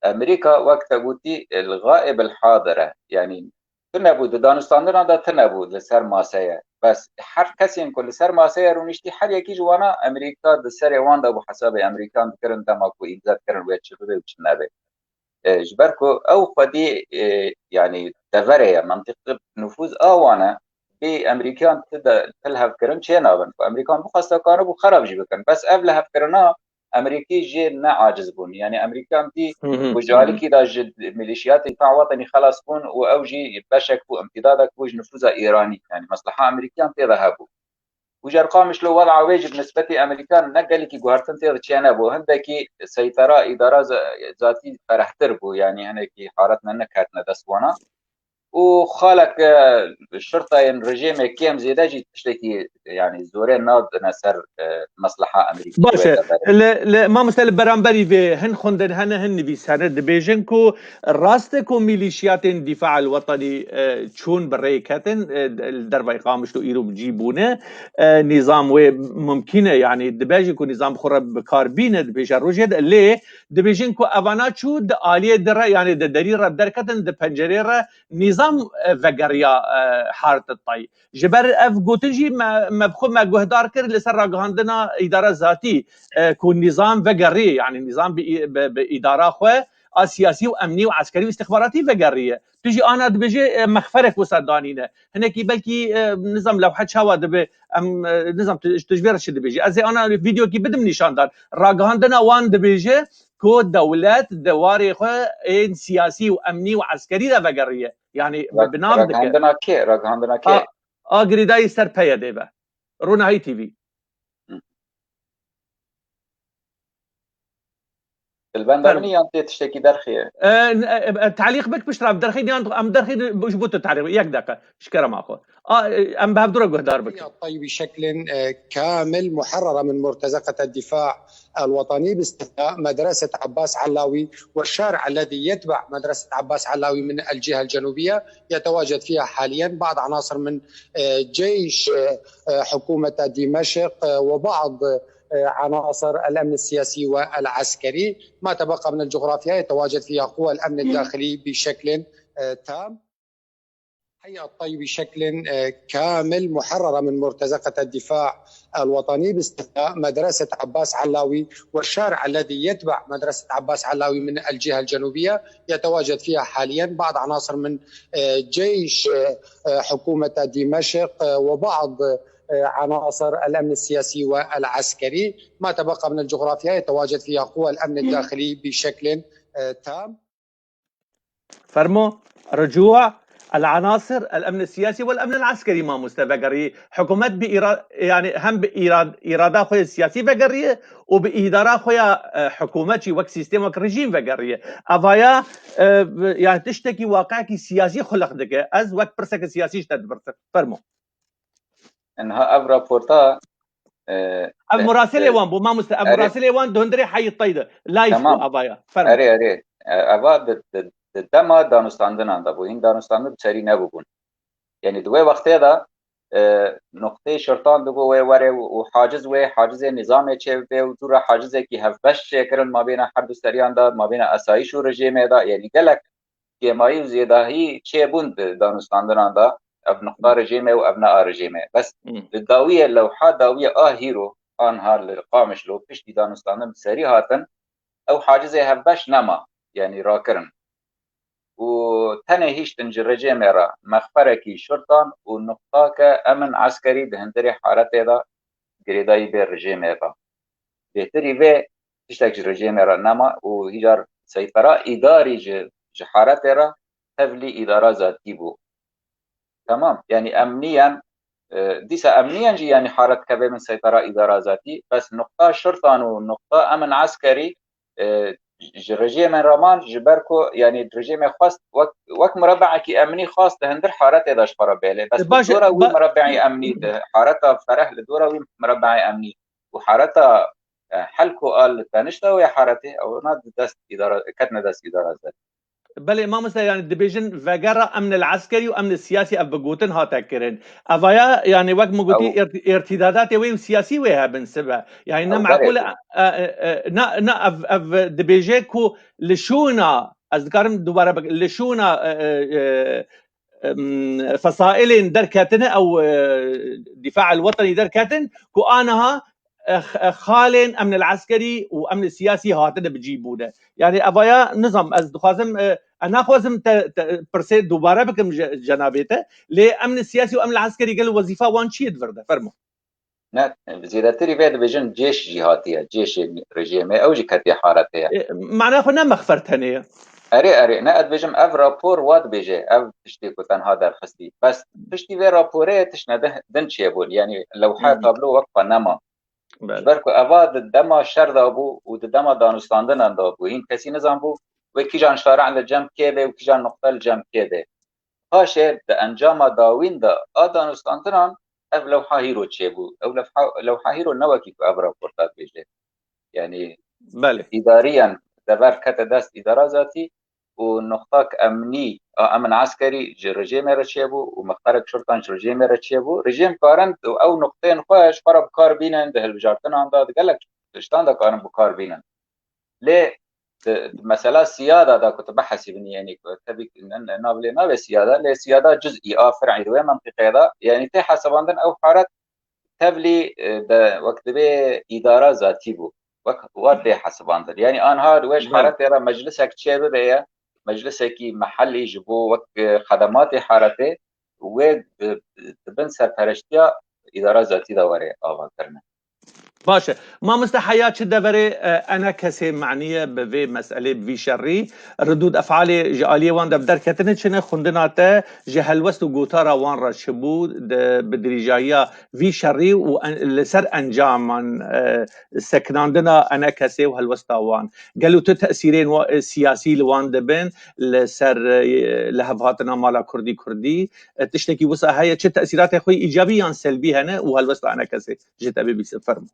e, Amerîka wek te gotî, e, li gaib el hadir e. Yanî tune bû, di danûstandinan de tune bû, li ser maseye. Bes her kesên ku li ser maseye rûniştî, her yekî ji wana Amerîka di serê wan de bû, hesabê Amerîkan dikirin dema ku îmze dikirin wê çi bibe û çi nebe. E, ji ber ku ew xwedî, e, yanî deverê ye, mentiqî nufûz a wan e, bê Amerîkan ti de, ti lihevkirin çê nabin. Ku Amerîkan bixwesta kanibû xerab jî bikin. Bes ev lihevkirina Amerîkî jê ne aciz bûn. Yanî Amerîkan dî Hı hı, ku ji hı hı. alîkî de ji milîşiyatê Dîfa Wetenî xelas bûn û ew jî beşek bû, îmtîdadek bû ji nifûza Îranî. Yanî mesleha Amerîkan tê de hebû. Û ji ber Qamişlo weda wê jî bi nisbetî Amerîkan ne gelekî guhertin tê de çênebû. Hindekî seytera îdara za-, zatî ferehtir bû. Yanî hinekî haretine neketine dest wana. û xalek, e, şirtayên rejêmê kêm zêde jî tiştekî, yanî, zorê nadine ser, e, mesleha Amerîkî. Baş e. Li, li, mamoste, li beramberî vê hin xwendin hene, hin nivîs hene, dibêjin ku rast e ku mîlîşiyatên Dîfa el Wetenî, e, çûn bi rê ketin, e, li dervayî Qamişlo îro bi cî bûne. E, nîzam wê mimkîn e, yanî dibe jî ku nîzam xwe re bi kar bîne di pêşerojê de, lê dibêjin ku evana çû di aliyê di re, yanî di derî re derketin, di pencerê re nîzam, e, vegeriya, e, haret tay. Ji ber ev gotin jî me, me bi xwe me guhdar kir li ser ragihandina îdara zatî, e, ku nîzam vegeriyê, yanî nîzam bi, bi, bi îdara xwe a siyasî û emnî û eskerî û îstixbaratî vegeriye. Tu jî ana dibêje, e, mexferek wisa danîne. Hinekî belkî, e, nizam lewhe çawa dibe, em, e, nizam tu, tu ji vê re çi dibêjî? Ez ê ana vîdeokî bidim nîşandan. Ragihandina wan dibêje ku dewlet di warê xwe ên siyasî û emnî û eskerî de vegeriye. Yanî bi, bi nav dike. Ragihandina kê? Ragihandina kê? A, a girêdayî ser P Y D ve. Ronahî T V. Hı. Li benda min yan tê tiştekî derxî ye? E, e, e, talîq bik piştre, em derxî yan, em derxî ji bo tu talîq, yek deqe, ji kerema xwe. A, e, em bi hevdû re guhdar bikin. الطي بشكل، آه، كامل، محررة من مرتزقة الدفاع الوطني، باستثناء مدرسة عباس علاوي والشارع الذي يتبع مدرسة عباس علاوي من الجهة الجنوبية، يتواجد فيها حاليا بعض عناصر من، آه، جيش، آه، آه، حكومة دمشق، آه، وبعض، آه، عناصر الأمن السياسي والعسكري. ما تبقى من الجغرافيا يتواجد فيها قوى الأمن الداخلي بشكل، آه، تام. الطي بشكل، آه، كامل، محررة من مرتزقة الدفاع الوطني، باستثناء مدرسة عباس علاوي والشارع الذي يتبع مدرسة عباس علاوي من الجهة الجنوبية، يتواجد فيها حاليا بعض عناصر من، آه، جيش، آه، آه، حكومة دمشق، آه، وبعض، آه، عناصر الأمن السياسي والعسكري. ما تبقى من الجغرافيا يتواجد فيها قوى الأمن الداخلي بشكل، آه، تام. Fermo, رجوع العناصر الأمن السياسي والأمن العسكري, mamoste, vegerî. Hikûmet bi îra-, yanî hem bi îra-, îrada xwe ya siyasî vegeriye û bi îdara xwe ya, e, hikûmet jî wek sîstem, wek rejîm vegeriye. Evaya, e, yanî tiştekî, waqiekî siyasî xuliq dike. Ez wek pirseke siyasî ji te dipirsim. Fermo. Niha ev raporta, e, Ev e, murasilê e, wan bû, mamoste. Ev erê. Murasilê wan di hundirê Heyî Tey de. Live bû, Tamam. Avaya. Fermo. Erê, erê. E, eva di, di, di dema danûstandinan de bû. Hîn danûstandin bi serî nebûbûn. Yanî di wê wextê de, e, nuqteyê şirtan dibû wê were û, û haciz wê, hacizê nîzamê çêbibe û dû re hacizekî hevbeş çêkirin mabêna her du seriyan de, mabêna esayîş û rejîmê de. Yanî gelek kêmayî û zêdahî çêbûn di danûstandinan de, ev nuqta rejîmê û ev ne a rejîmê. Bes Hmm. di dawiyê lewha, dawiyê a hîro, anha li Qamişlo piştî danûstandin bi serî hatin, ew hacizê hevbeş nema, yanî rakirin. Û tenê hiştin ji rejîmê re mexferekî şirtan û nuqtake emin eskerî di hundirê haretê de girêdayî bê rejîmê re. Bêhtirî vê tiştek ji rejîmê re nema û hîcar seytera îdarî ji, ji haretê re tevlî îdara zatî bû. Tamam, yanî emniyen, e, dîsa emniyen jî, yanî haret keve min seytera îdara zatî, bes nuqta şirtan û nuqta emin eskerî, e, ji rejîmê re man, ji ber ku, yanî rejîmê xwest wek, wek murebeekî emnî xwest di hundir haretê de ji xwe re bêle. Bes E, baş e, li dora wî ba- murebeî emnî, di hareta fereh li dora wî murebeî emnî û hareta, e, hel ku a li tenişta wê haretê, ew na di dest îdara, ketine dest îdara zatî. Belê, mamoste, yanî dibêjin vegera emn el eskerî û emn el siyasî ev bi gotin hate kirin. Evaya, yanî wek min gotî, Ew îrt-, îrtîdadatê wê û siyasî wê hebin sibe. Yanî ne Ew belê. meqûl e, e, e, e, na, na ev, ev dibêje ku li şûna, ez dikarim dubare bik-, li şûna, e, e, e, em, fesailên derketine ew, e, Dîfa el Wetenî derketin ku aniha, e, x-, e, xalên emn el eskerî û emn el siyasî hatine bi cî bûne. Yanî evaya nizam, ez dixwazim, e, ez naxwazim te, te pirsê dubare bikim je-, cenabê te, lê emn el siyasî û emn el eskerî gelo wezîfa wan çi ye di vir de? Fermo. Ne, zêdetirî vê dibêjin cêş jî hatiye, cêşê rejîmê, ew jî ketiye haretê ye. E, mana xwe ne mexfer tenê ye. Erê, erê, ne, ez dibêjim ev rapor wa dibêje, ev tiştê ku tenha derxistî. Bes piştî vê raporê tiştine din, din çêbûn, yanî lewhe Hı hı. tablo wek xwe nema. Belê. Ji ber ku eva di dema şer de bû û di dema danûstandinan de bû, hîn kesî nizanbû wê kîjan şare'an li cem kê bê û kîjan nuqte li cem kê bê. Paşê di encama dawîn de a danûstandinan ev lewha hîro çêbû. Ew lewha, lewha hîro ne wekî ku ev raporta dibêje. Yanî Belê. îdariyan dever kete dest îdara zatî û nuxtak emnî a emin eskerî ji rejêmê re çêbû û mixtarek şurtan ji rejêmê re çêbû. Rejêm karin ew nuqteyên xwe ji xwe re bi kar bînin, di hilbijartinan de, di gelek tiştan de karin bi kar bînin. Lê di, di mesela siyada da ku tu bihesibînî, yanî ku tevî nav lê navê siyada, lê siyada cizî a fir'î di wê mentiqê de, yanî tê hesabandin ew haret tevlî, e, de wek divê îdara zatî bû. Wek wa tê hesibandin. Yanî anha di wê ji Belê. haretê re meclisek çê bibe ye, meclisekî mehellî ji bo wek, e, xedematê haretê wê di, di bin serpereştiya îdara zatî de were ava kirine. Baş e. Mamoste heya çi deverê, e, enekesê maniye bi vê meselê, bi vî şerî, ridûd efalê ji aliyê wan de bi derketine çi ne, xwendina te ji helwest û gotara wan re çi bû, di, bi dirîjahiya vî şerî û en, li ser encaman, e, sekinandina enekesê û helwesta wan? Gelo tu tesîrên wa, e, siyasî li wan dibin, li ser, e, lihevhatina mala kurdî kurdî, e, tiştekî wisa heye, çi tesîratê xwe îcabî yan selbî hene û helwesta enekesê ji te bibîse? Fermo.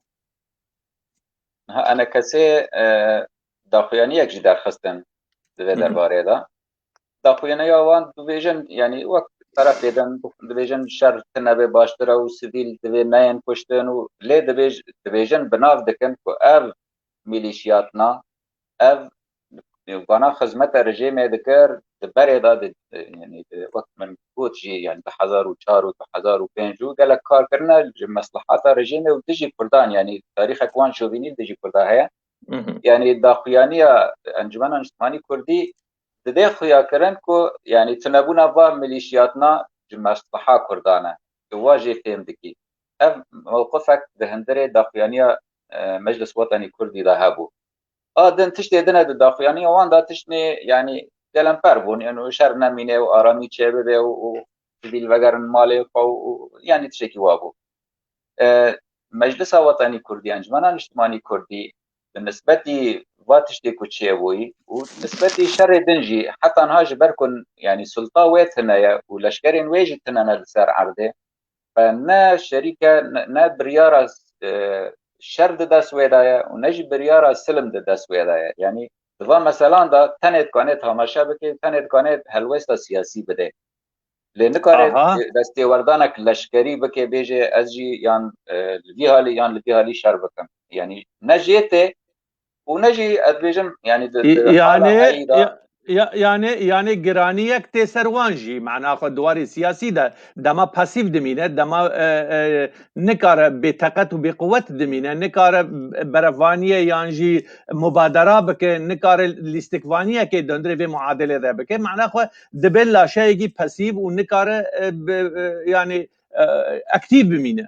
Ha, enekesê, e, daxuyaniyek jî derxistin di vê Hı hı. derbarê de. Daxuyaniya wan dibêjin, yanî wek terefê din dibêjin şer tine bê baştir e û sivîl divê neyên kuştin û lê dibêj-, dibêjin bi nav dikin ku ev milîşiyatna, ev vana xizmeta rejêmê dikir, di berê de di, yanî di, wek min got jî, yanî du hezar û çar û du hezar û pênc û gelek kar kirine ji meslehata rejêmê û dijî Kurdan, yanî tarîxek wan şovînî dijî Kurda heye. Hı hı. Yanî daxuyaniya Encumena Niştimanî Kurdî didê xuya kirin ku, yanî tunebûna va milîşiyatna ji mesleha Kurdan e. Tu wa jê fêm dikî. Ev mewqifek di hundirê daxuyaniya, e, Meclis Wetenî Kurdî de hebû. A din tiştê din e di daxuyaniya wan de tiştê, yanî, gelemper bûn, yanî şer nemîne û aramî çêbibe û, û sivîl vegerin malê xwe û, û, yanî tiştekî wa bû. E, Meclisa Wetenî Kurdî, Encumena Niştimanî Kurdî, bi nisbetî va tiştê ku çêbûyî û nisbetî şerê din jî, heta niha ji ber ku, yanî, sulta wê tune ye û leşkerên wê jî tune ne li ser erdê, e, ne şerîke, ne, ne biryara, e, şer di dest wê de ye û ne jî biryara silim di dest wê de ye. Yanî, di van meselan de tenê dikane tamaşe bike, tenê dikane helwesta siyasî bide. Lê nikare, aha, destêwerdanek leşkerî bike, bêje ez jî yan, e, li vî halî yan li vî halî şer bikim. Yanî ne jê tê û ne jî ez dibêjim, yanî di, di hala, yanî, heyî de, ya, ya, yanî, yanî giraniyek tê ser wan jî, mana xwe di warê siyasî de dema pasîf dimîne, dema, e, e, nikare bêteqet û bêquwet dimîne, nikare berevaniyê yan jî mubadera bike, nikare lîstikvaniyekê di hundirê vê muadelê de bike. Mana xwe dibe laşeyekî pasîf û nikare, e, bi, e, yanî, e, aktîf bimîne.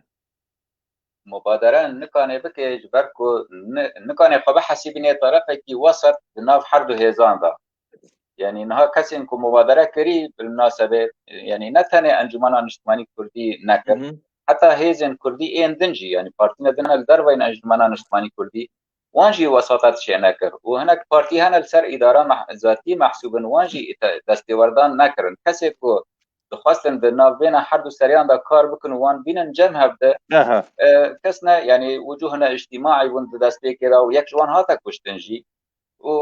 Mubadere nikane bike ji ber ku ni-, nikane xwe bihesibîne terefekî wesat di nav her du hêzan de. Yanî niha kesên ku mubadere kirî, bilmünasebe, yanî ne tenê Encumena Niştimanî Kurdî nekir, hı hı, heta hêzên Kurdî ên din jî, yanî partîne din li derveyên Encumena Niştimanî Kurdî, wan jî wesata tişê nekir. Û hinek partî hene li ser îdara meh-, zatî mehsûb in, wan jî te-, destêwerdan nekirin. Kesê ku dixwestin di nav bêna her du seriyan de kar bikin û wan bînin cem hev de, aha, e, kes ne, yanî wucuhine îctîmaî bûn di destpêkê de û yek ji wan hate kuştin jî. Û,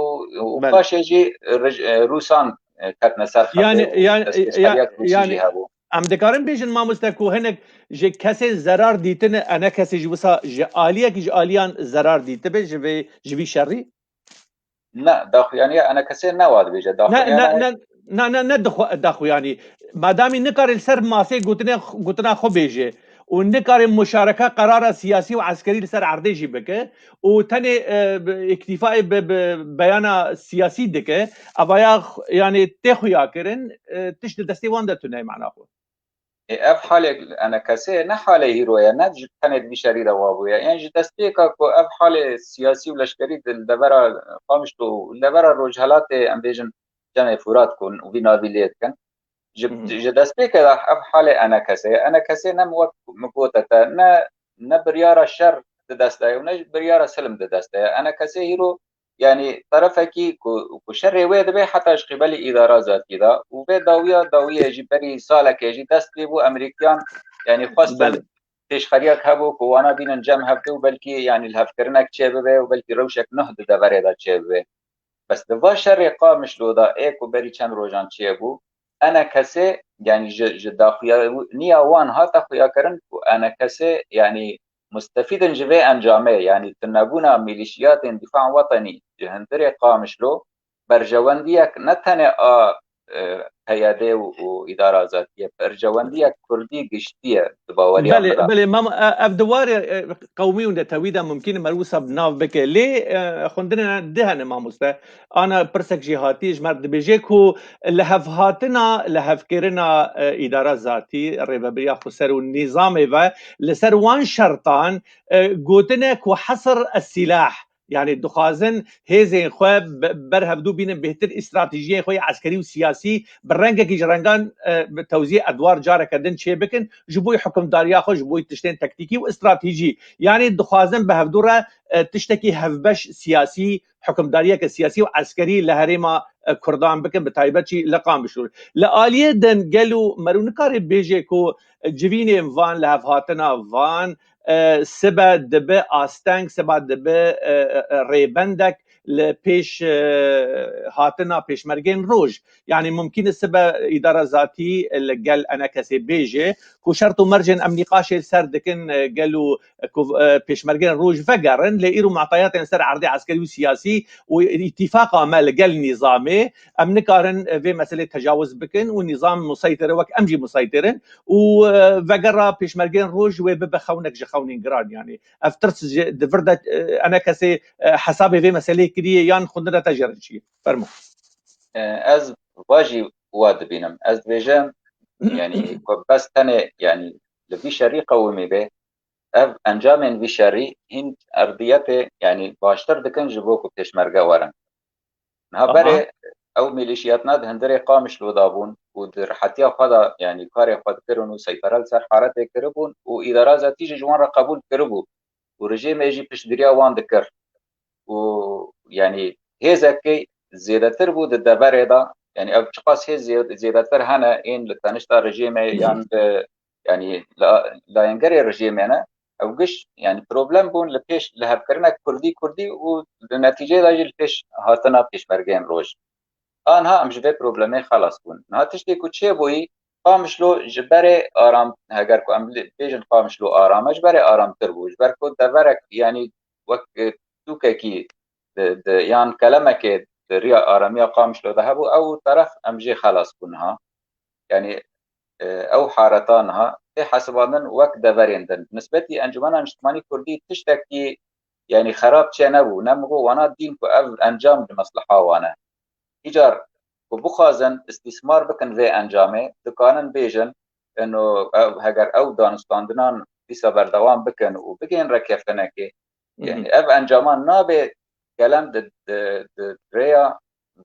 û, belê, paşê jî rij-, e, Rûsan, e, ketine ser xetê, yanî, û yanî, desthilatiyek, yanî, Rûsî jî, yanî, hebû. Em dikarin bêjin, mamoste, ku hinek ji kesên zerar dîtine, enekesê ji wisa ji aliyekî ji aliyan zerar dîtibe ji vê, ji vî şerî? Ne, daxuyaniya enekesê ne wa dibêje. Ne, daxuyaniya ne, ne, ne, ne, ne dixwe-, daxuyanî. Madamî nikare li ser masê gotine, gotina xwe bêje û nikare muşareke qerara siyasî û eskerî li ser erdê jî bike û tenê, e, bi, îktîfayê bi, bi beyana siyasî dike, evaya x-, yanî tê xuya kirin, e, tişt di destê wan de tune, mana xwe. Ê, ev halê enekesê ne halê hîro ye, ne ji tenê di vî şerî de wa bûye. Yên ji destpêka ku ev halê siyasî û leşkerî di li devera Qamişlo û li devera Rojhelatê, em bêjin, Çemê Furat ku û vî navî lê dikin. Ji, hı hı, ji destpêkê de ev halê enekesê ye. Enekesê ne wek min gote te, ne, ne biryara şer di dest de ye û ne jî biryara silim di dest de ye. Enekesê hîro yanî terefekî ku, ku şerê wê dibe heta ji qîbelî îdara zatî de û vê dawiya dawiyê jî berî salekê jî dest pê bû Amerîkiyan, yanî xwestin pêşxeriyek hebû ku wana bînin cem hevdû û belkî yanî lihevkirinek çêbibe û belkî rewşek nuh di deverê de çêbibe. Bes di va şerê Qamişlo de ê ku berî çend rojan çêbû, enekesê, yanî ji, ji daxuyaniya wan hate xuyakirin ku enekesê, yanî mustefîd in ji vê encamê, yanî tunebûna mîlîşiyatên Dîfa Wetenî ji hundirê Qamişlo berjewendiyek ne tenê a, e, P Y D û, û îdara zatiyê, berjewendiyek kurdî giştî ye di baweriya Belê, min de. Belê, mam, e, ev di warê, e, qewmî û netewî de mumkîn e me wisa bi nav bike. Lê, e, xwendinê di hene mamoste. Ana pirsek jî hatî ji me re dibêje ku lihevhatina, lihevkirina, e, îdara zatî, rêvebiriya xweser û nîzamê ve li ser wan şertan, e, gotine ku hesr es-silah, yanî dixwazin hêzên xwe be-, ber hevdû bînin, bêhtir stratejiyên xwe yê eskerî û siyasî bi rengekî ji rengan, e, bi tewzî edwar careke din çê bikin, ji bo hukimdariya xwe, ji bo tiştên tektîkî û stratejî. Yanî dixwazin bi hevdû re, e, tiştekî hevbeş siyasî, hukimdariyeke siyasî û eskerî li herêma, e, Kurdan bikin, bi taybet jî li Qamişlo. Li aliyê din gelo merû nikare bêje ku, e, civînên van, lihevhatina van, e, sibe dibe asteng, sibe dibe, e, e, e, rêbendek li pêş, e, hatina pêşmergên roj. Yanî mumkîn e sibe îdara zatî li gel enekesê bêje ku şert û mercên em nîqaşê li ser dikin, e, gelo ku, e, pêşmergên roj vegerin, lê îro mu'tayatên ser erdê eskerî û siyasî û îtîfaqa me li gel nîzamê, em nikarin, e, vê meselê tecawuz bikin û nîzam museytir e, wek em jî museytir in û, e, vegera pêşmergên roj wê bibe xewnek ji xewnên giran. Yanî ev tirs ji di vir de, e, enekesê, e, hesabê vê meselê kiriye yan xwendina te jê re çi ye? Fermo. E, ez va jî wa dibînim. Ez dibêjim, yanî ku bes tenê, yanî li vî şerî qewimî be, ev encamên vî şerî hîn erdiyetê, yanî baştir dikin ji bo ku pêşmerge werin. Niha Aha. berê ew mîlîşiyatna di hundirê Qamişlo de bûn û di rihetiya xwe de, yanî karê xwe dikirin û seytera li ser haretê kiribûn û îdara zatî jî ji wan re qebûl kiribû û rejîmê jî piştgiriya wan dikir. Û yanî hêzekê zêdetir bû di deverê de, yanî ev çiqas hêz zê-, zêdetir hene ên li tenişta rejîmê Hı hı. yan li, yanî la-, layengerê rejîmê ne, ew giş, yanî problem bûn li pêş, li hevkirinek kurdî kurdî û di netîceyê de jî li pêş hatina pêşmergeyên roj. A niha em ji vê problemê xelas bûn. Niha tiştê ku çêbûyî, Qamişlo ji berê aram, heger ku em li-, bêjin Qamişlo aram e, ji berê aramtir bû. Ji ber ku deverek, yanî wek, e, tûkekî di, di, yan kelemekê di riya aramiya Qamişlo de hebû, ew teref em jê xelas bûn niha. Yanî, e, ew hareta niha tê hesibandin wek deverên din. Nisbetî Encûmena Niştimanî Kurdî tiştekî, yanî xerab çê nebû. Ne min got wana dîn ku ev encam ji mesleha wan e. Îcar ku bixwazin îstîsmar bikin vê encamê, dikanin bêjin, ino ew, heger ew danûstandinan dîsa berdewam bikin û bigihên rekefinekê, Hı hı. yanî ev encaman nabe kelem di, di, di rêya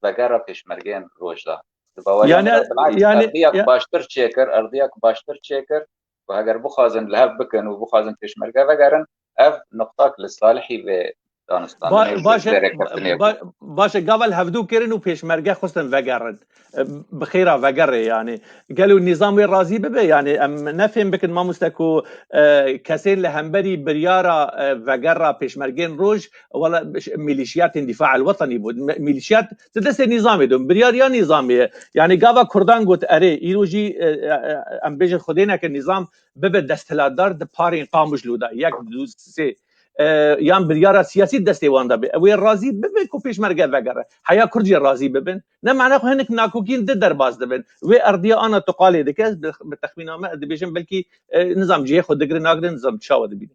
vegera pêşmergeyên roj de. Di baweriya Yanî, min de bilaks yanî, erdiyek ya- baştir çêkir, erdiyek baştir çêkir û heger bixwazin li hev bikin û bixwazin pêşmerge vegerin, ev nuqtak li salihî vê danûstandinê Ba-, û baş e, vê rêkeftinê bû. ba-, baş e, gava li hevdû kirin û pêşmerge xwestin vegerin. E, bi xêra vegerê yanî. Gelo nîzam wê razî bibe? Yanî em ne fêm bikin mamoste ku, e, kesên li hemberî biryara, e, vegera pêşmergên roj, wela ş-, mîlîşiyatên Dîfa el Wetenî bû. Me-, mîlîşiyat di destê nîzamê de. Biryar ya nîzamê ye. Yanî gava kurdan got erê, îro jî, e, e, e, em bêjin xwedê neke nîzam bibe desthilatdar di parên Qamişlo de. Yek, du, sê. E, yan biryara siyasî destê wan de be. Ew ê razî bibe ku pêşmerge vegere. Heya Kurd jî razî bibin. Ne mane xwe hinek nakokîn di derbas dibin. Wê erdiya ana tu qalê dike, ez bi, bi texmîna me ez dibêjim belkî, e, nizam cihê xwe digre nagre, nizam çawa dibîne.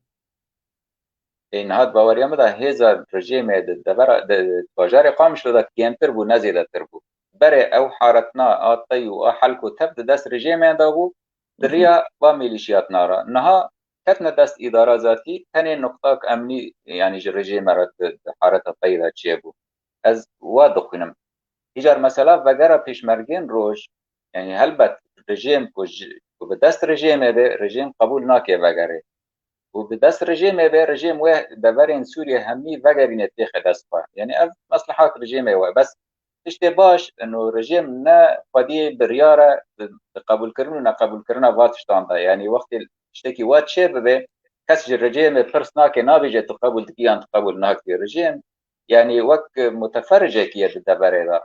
Ê, niha di baweriya min de hêza rejîmê di devera, di bajarê Qamişlo de kêmtir bû, ne zêdetir bû. Berê ew haretina a tey û a helk û tev di dest rejîmê de bû, di Hı hı. riya va mîlîşiyatna re. Niha ketine dest îdara zatî, tenê nuqtak emnî, yanî ji rejîme re di, di hareta tey de çêbû. Ez wa dixwînim. Îcar mesela vegera pêşmergên roj, yanî helbet rejîm ku ji, ku bi dest rejîmê be, rejîm qebûl nake vegerê. û bi dest rejêmê be, rejêm wê deverên Sûriyê hemî vegerîne têxe dest xwe. Yanî ev meslehat rejêmê we. Bes tiştê baş, ino rejêm ne xwediyê biryar e di, di qebûlkirin û neqebûlkirina va tiştan de. Yanî wextê tiştekî wa çê bibe, kes ji rejêmê pirs nake, nabêje tu qebûl dikî yan tu qebûl nakî. Rejêm, yanî wek muteferricekî ye di deverê de.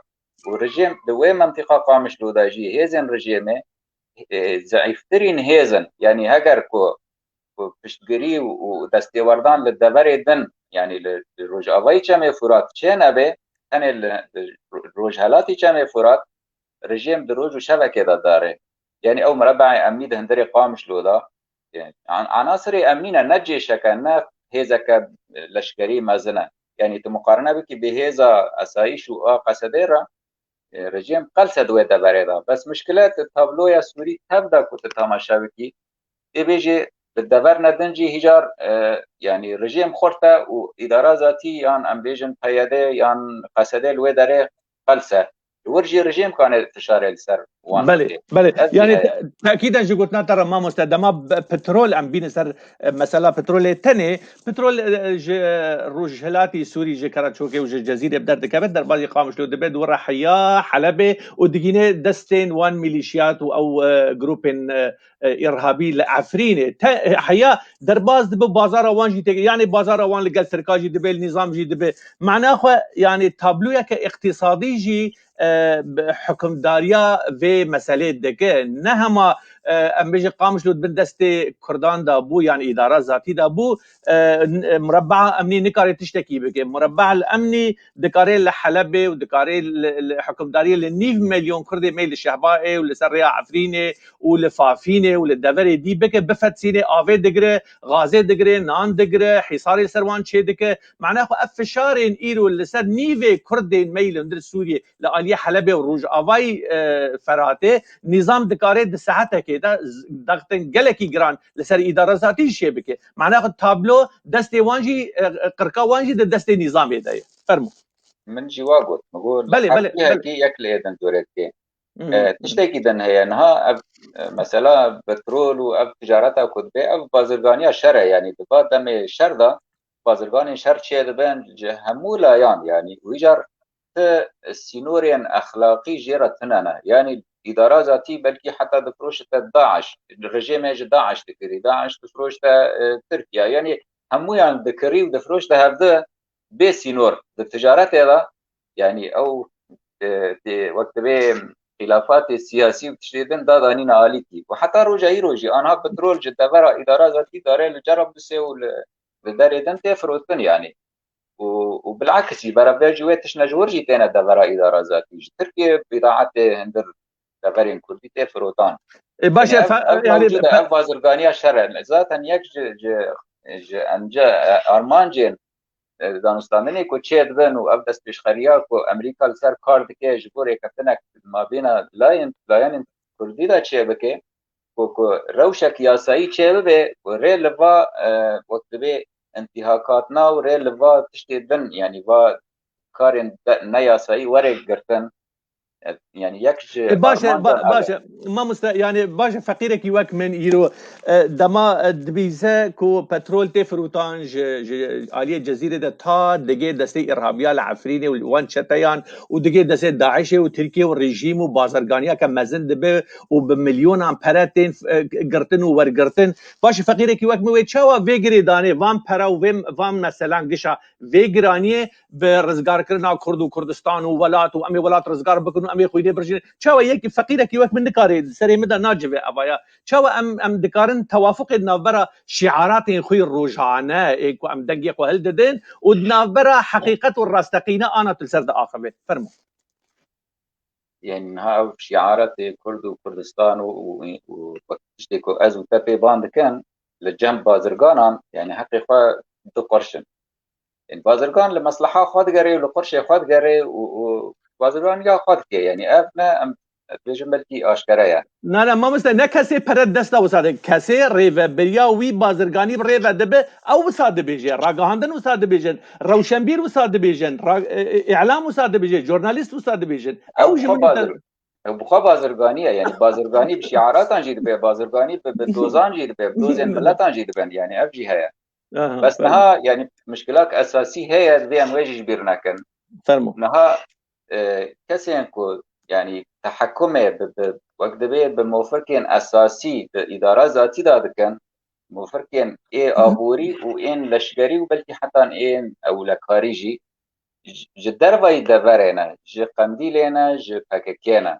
Û rejêm di wê mentiqa Qamişlo de jî hêzên rejêmê, e, zeîftirîn hêz in. Yanî heger ku, ku piştgirî û, û destêwerdan li deverê din, yanî li, li rojavayî Çemê Furat çê nebe, tenê li, li rojhelatî Çemê Furat rejêm di roj û şevekê de dare. Yanî ew mirebeê emnî di hundirê Qamişlo de, yanî an-, anasirê emnî ne, ne cêşeke, ne hêzeke leşkerî mezin e. Yanî tu muqarene bikî bi hêza esayîş û a Qesedê re, e, rejîm qelse di wê deverê de. Bes mişkile di tabloya Sûrî tev de ku tu temaşe bikî, ê bêjî di dever nedin jî hîcar, e, yanî rejîm xurt e û îdara zatî yan em bêjin P Y D yan Qesedê li wê derê qelse. Li wir jî rejîm kane fişarê li ser wan Belê, bike. Belê. Ev jî Yanî heye. Te-, tekîden ji gotina te re mamoste, dema be-, petrol em bînin ser, e, mesela petrolê tenê, petrol, e, ji, e, rojhilatî Sûrî, ji Karaçokê û ji Cezîrê bi derdikeve, derbazî Qamişlo dibe, di wir re heya Helebê û digîne destên wan milîşiyat û ew, e, grûpên, e, e, îrhabî li Efrînê. Te, e, heya derbaz dibe, bazara wan jî tê, yanî bazara wan li gel Tirka jî dibe, li nîzam jî dibe. Mana xwe, yanî tabloyeke îqtîsadî jî, e, bi hukimdariya vê meselê dike. Ne hema, e, em bêjin Qamişlo di bin destê Kurdan de bû, yan îdara zatî de bû, e, n-, e, murebbeha emnî nikare tiştekî bike. Murebbeha emnî dikare li Helebê û dikare li, li hukimdariyê li nîv milyon Kurdê me li Şehbayê û li ser rêya Efrînê û li Fafînê û li deverê dî bike, bifetsîne, avê digire, gazê digire, nan digire, hîsarê li ser wan çêdike. Mana xwe ev fişarên îro li ser nîvê Kurdên me yî li hundir Sûriyê, li aliyê Helebê û Rojavayî, e, Feratê, nîzam dikare di saetekê de z-, dextin gelekî giran li ser îdara zatî jî çê bike. Mana xwe tablo destê wan jî, e, qirka wan jî di destê nîzamê de ye. Fermo. Min jî wa got. Min got, Belê, belê, hekî, belê. hekî yek li êdin dûre dike. Hı hı. E, tiştekî din heye. Niha ev, e, mesela petrol û ev ticareta ku dibe, ev bazirganiya şer e. Yanî di va demê şer de bazirganên şer çê dibin ji hemû layan. Yanî wî car ti sînorên exlaqî jê re tune ne. Yanî îdara zatî belkî heta difiroşite DAIŞ, rejêmê ji DAIŞ dikirî, DAIŞ difiroşite, e, Tirkiye. Yanî hemûyan dikirî û difiroşite hevdi bê sînor di ticaretê de. Yanî ew, e, tê, wek divê xîlafatê siyasî û tiştê din dadanîne alîkî. Û heta roja îro jî anha petrol ji devera îdara zatî dare li Cerablusê û li, li derê din tê firotin yanî. Û, û bilakis jî berevê jî wê tiştine ji wir jî têne devera îdara zatî. Ji Tirkiye bîdaetê hundir deverên Kurdî tê firotan. E, baş e, Yanî ev, fe-, ev yanî mewcûd e, fe- ev bazirganiya şer e. Zaten yek ji, ji, ji ence-, e, armancên, e, danûstandinê ku çê dibin û ev destpêşxeriya ku Amerîka li ser kar dike ji bo rêkeftinek mabêna layên, layanên Kurdî de çê bike, ku, ku rewşek yasayî çê bibe, ku rê li va, e, wek dibê intîhakatna û rê li va tiştê din, yanî va karên de, neyasayî were girtin. E, yanî yek ji E, baş e, armancan ba-, ev baş e. e. Mamoste, yanî baş e, feqîrekî wek min îro, e, dema, e, dibîze ku petrol tê firotan ji, ji aliyê Cezîrê de ta digê destê îrhabiya li Efrînê û li wan çeteyan û digê destê DAIŞê û Tirkiye û rejîm û bazirganiyeke mezin dibe û bi milyonan pere tên, e, girtin û wergirtin. Baş e, feqîrekî wek min wê çawa vê girêdanê, van pera û vê, van meselan gişa vê giraniyê bi rizgarkirina Kurd û Kurdistan û welat û em ê welat rizgar bikin û em ê xwînê birjînin. Çawa yekî feqîrekî wek min nikare, serê min de nacive evaya. Çawa em, em dikarin tewafuqê di navbera şiaratên xwe yê rojane ê ku em dengê xwe hildidin û di navbera heqîqet û rasteqîne ana tu li ser diaxive? Fermo. Yanî niha ev şiaretê Kurd û Kurdistan û, û, û wek tiştê ku ez û te pê ban dikin, li cem bazirganan, yanî heqê xwe diqirşin. Yanî bazirgan li mesleha xwe digere û li qirşê xwe digere û, û bazirganiya xwe dike. Yanî ev ne em dibêjin belkî aşkere ye. Na, na, mamoste, ne kesê pere desta wisa de. Kesê rêvebiriya wî bazirganî bi rê ve dibe, ew wisa dibêje. Ragihandin wisa dibêjin. Rewşenbîr wisa dibêjin. Ra-, e, e, îlam wisa dibêje. Jurnalîst wisa dibêjin. Ew Ew jî xwe min bazir-, Ew bi xwe bazirganî ye, yanî bazirganî bi şiaratan jî dibe, bazirganî bi, bi dozan jî dibe, bi dozên miletan jî dibin, yanî ev jî heye. Aha, Bes niha, yanî mişkilak esasî heye, divê em wê jî ji bîr nekin. Fermo. Niha, e, kesên ku, yanî, tehekumê bi, bi, wek divê bi mofirkên esasî di îdara zatî de dikin, mofirkên ê aborî û ên leşkerî û belkî hetan ên ewlekarî jî, ji, ji dervayî deverê ne, ji Qendîlê ne, ji P K K ne.